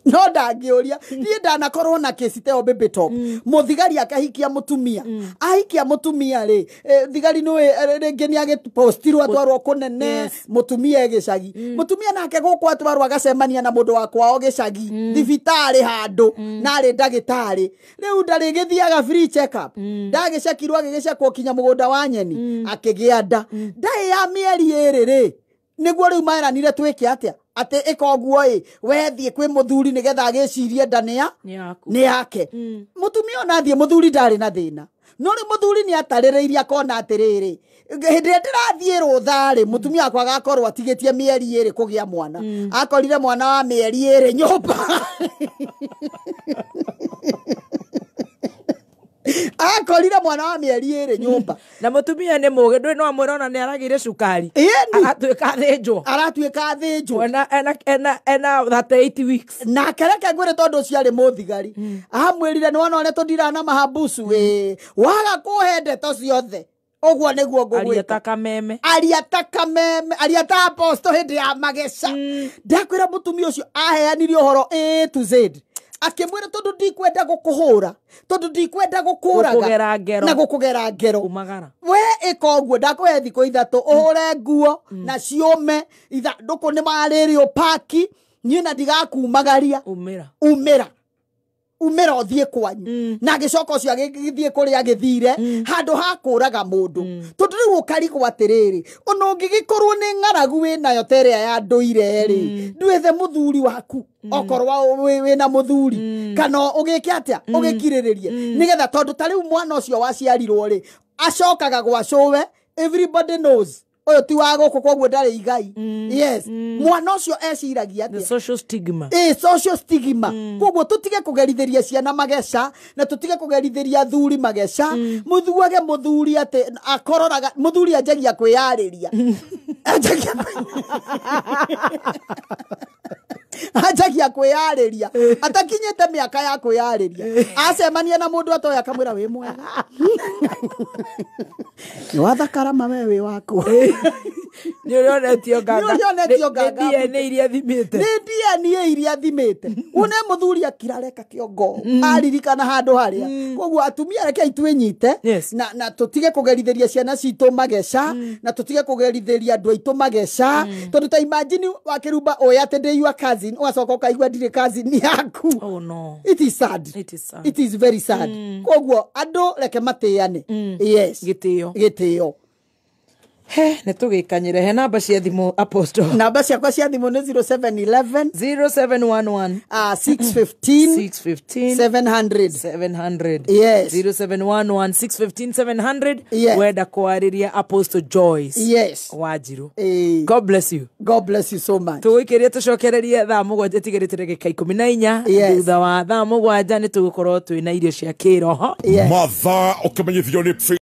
no ndangĩũria. Niĩ ndanakorwo na kĩci teo, baby top. Mũthigari akahikia mũtumia, ahikia mũtumia rĩ, thigari nĩũĩ, rĩngĩ nĩ agĩpostirwo atwarwo kũnene. Mũtumia e gĩcagi, mũtumia nake gũkũ atwarwo agacemania na mũndũ wa kwao gĩcagi thibitarĩ handũ, na arĩ ndagĩtarĩ. Rĩu ndarĩgĩthiaga free check up, ndagĩcekirwo, agĩgĩcekwo kinya mũgũnda wa nyeni, akĩgĩa nda. Ndarĩ ya mĩeri 2 rĩ, nĩguo rĩu maranire twĩke atĩa, atĩ ĩka ũguo ĩ, wethiĩ kwĩ mũthuri nĩgetha agĩcirie nda nĩ ya Nĩ yaku. Nĩ yake. Mũtumia ona athiĩ, mũthuri ndarĩ na thĩna. No rĩu mũthuri nĩ atarĩrĩirie akona atĩrĩrĩ, hĩndĩ ĩrĩa ndĩrathiĩ rũtha rĩ, mũtumia wakwa agakorwo atigĩtie mĩeri 2 kũgĩa mwana. Akorire mwana wa mĩeri 2 nyũmba. Akorire mwana wa mĩeri 2 nyũmba. Na mũtumia nĩ mũgĩ ndũĩ no amwĩra ona nĩ aragĩire cukari. Aratuĩka athĩnjwo. Aratuĩka athĩnjwo. Ena 38 weeks. Nake reke ngwĩre tondũ ũcio arĩ mũthigari. Amwĩrire nĩ wona ũrĩa tũndiraga na mahambucu ĩ. Waga kũhe ndeto ciothe. Ũguo nĩguo ngũgwĩka. Aria ta kameme. Aria ta kameme. Aria ta apostle hĩndĩ ya mageca. Ndakwĩra mũtumia ũcio aheanire ũhoro A to Z. Akĩmwĩra tondũ ndikwenda gũkũhũra, tondũ ndikwenda gũkũraga na gũkũgera ngero. Umagara. We ĩka ũguo ndakũhe thikũ 3 ũhũre nguo na ciũme ithandũkũ nĩ marĩrĩ ũpaki niĩ na ndigakumagaria. Umĩra. Umĩra. Umĩra ũthiĩ kwanyu. Na agĩcoka ũcio agĩthiĩ kũrĩa agĩthire handũ ha kũraga mũndũ. Tondũ rĩu ũkarigwo atĩrĩrĩ, ona ũngĩgĩkorwo nĩ ng'aragu wĩnayo ta ĩrĩa ya ndũire rĩ, ndwethe mũthuri waku okorwo wĩna mũthuri kana ũgĩke atĩa ũgĩkirĩrĩrie nĩgetha tondũ ta rĩu mwana ũcio waciarirwo rĩ acokaga gwa cũwe, everybody knows ũyũ ti wa gũkũ koguo ndarĩ igai. Yes. Mwana ũcio eciragia atĩa? The social stigma. Social stigma. Koguo tũtige kũgerithĩria ciana mageca na tũtige kũgerithĩria athuri mageca. Mũthuage mũthuri atĩ akororaga mũthuri anjagia kwĩyarĩria. Anjagia kwĩyarĩria atakinyĩte mĩaka ya kwĩyarĩria. Acemania na mũndũ atoya akamwĩra wĩ mwega. Nĩ wathakara mawe wĩ waku. Nĩ ũrĩonetio nganga. Nĩ ũrĩonetio nganga. Nĩ DNA iria thimĩte. Nĩ DNA iria thimĩte. Une mũthuri akirareka kĩongo aririkana handũ harĩa. Koguo atumia rekei twĩnyite na tũtige kũgerithĩria ciana citũ mageca na tũtige kũgerithĩria andũ aitũ mageca. Tondũ ta imagine wakĩrumba ũyũ atĩ ndĩ your cousin ũgacoka ũkaigua ndirĩ cousin yaku. Oh no. It is sad. It is sad. It is very sad. Koguo andũ reke matĩane. Yes. Gĩtĩo. Gĩtĩo. He, nĩ tũgĩkanyĩre. He namba cia thimũ Apostle. Namba ciakwa cia thimũ nĩ 0711 0711 615 615 700 700. Yes. 0711 615 700. Yes. Wenda kwarĩria Apostle Joyce. Yes. Wanjiru. God bless you. God bless you so much. Tũgũikĩrie tũcokererie thaa 7 ĩtigĩrĩte ndagĩka 14. Yes. Thutha wa thaa 7 nĩ tũgũkorwo twĩna irio cia kĩroho. Mathaa ũkĩmenyithio nĩ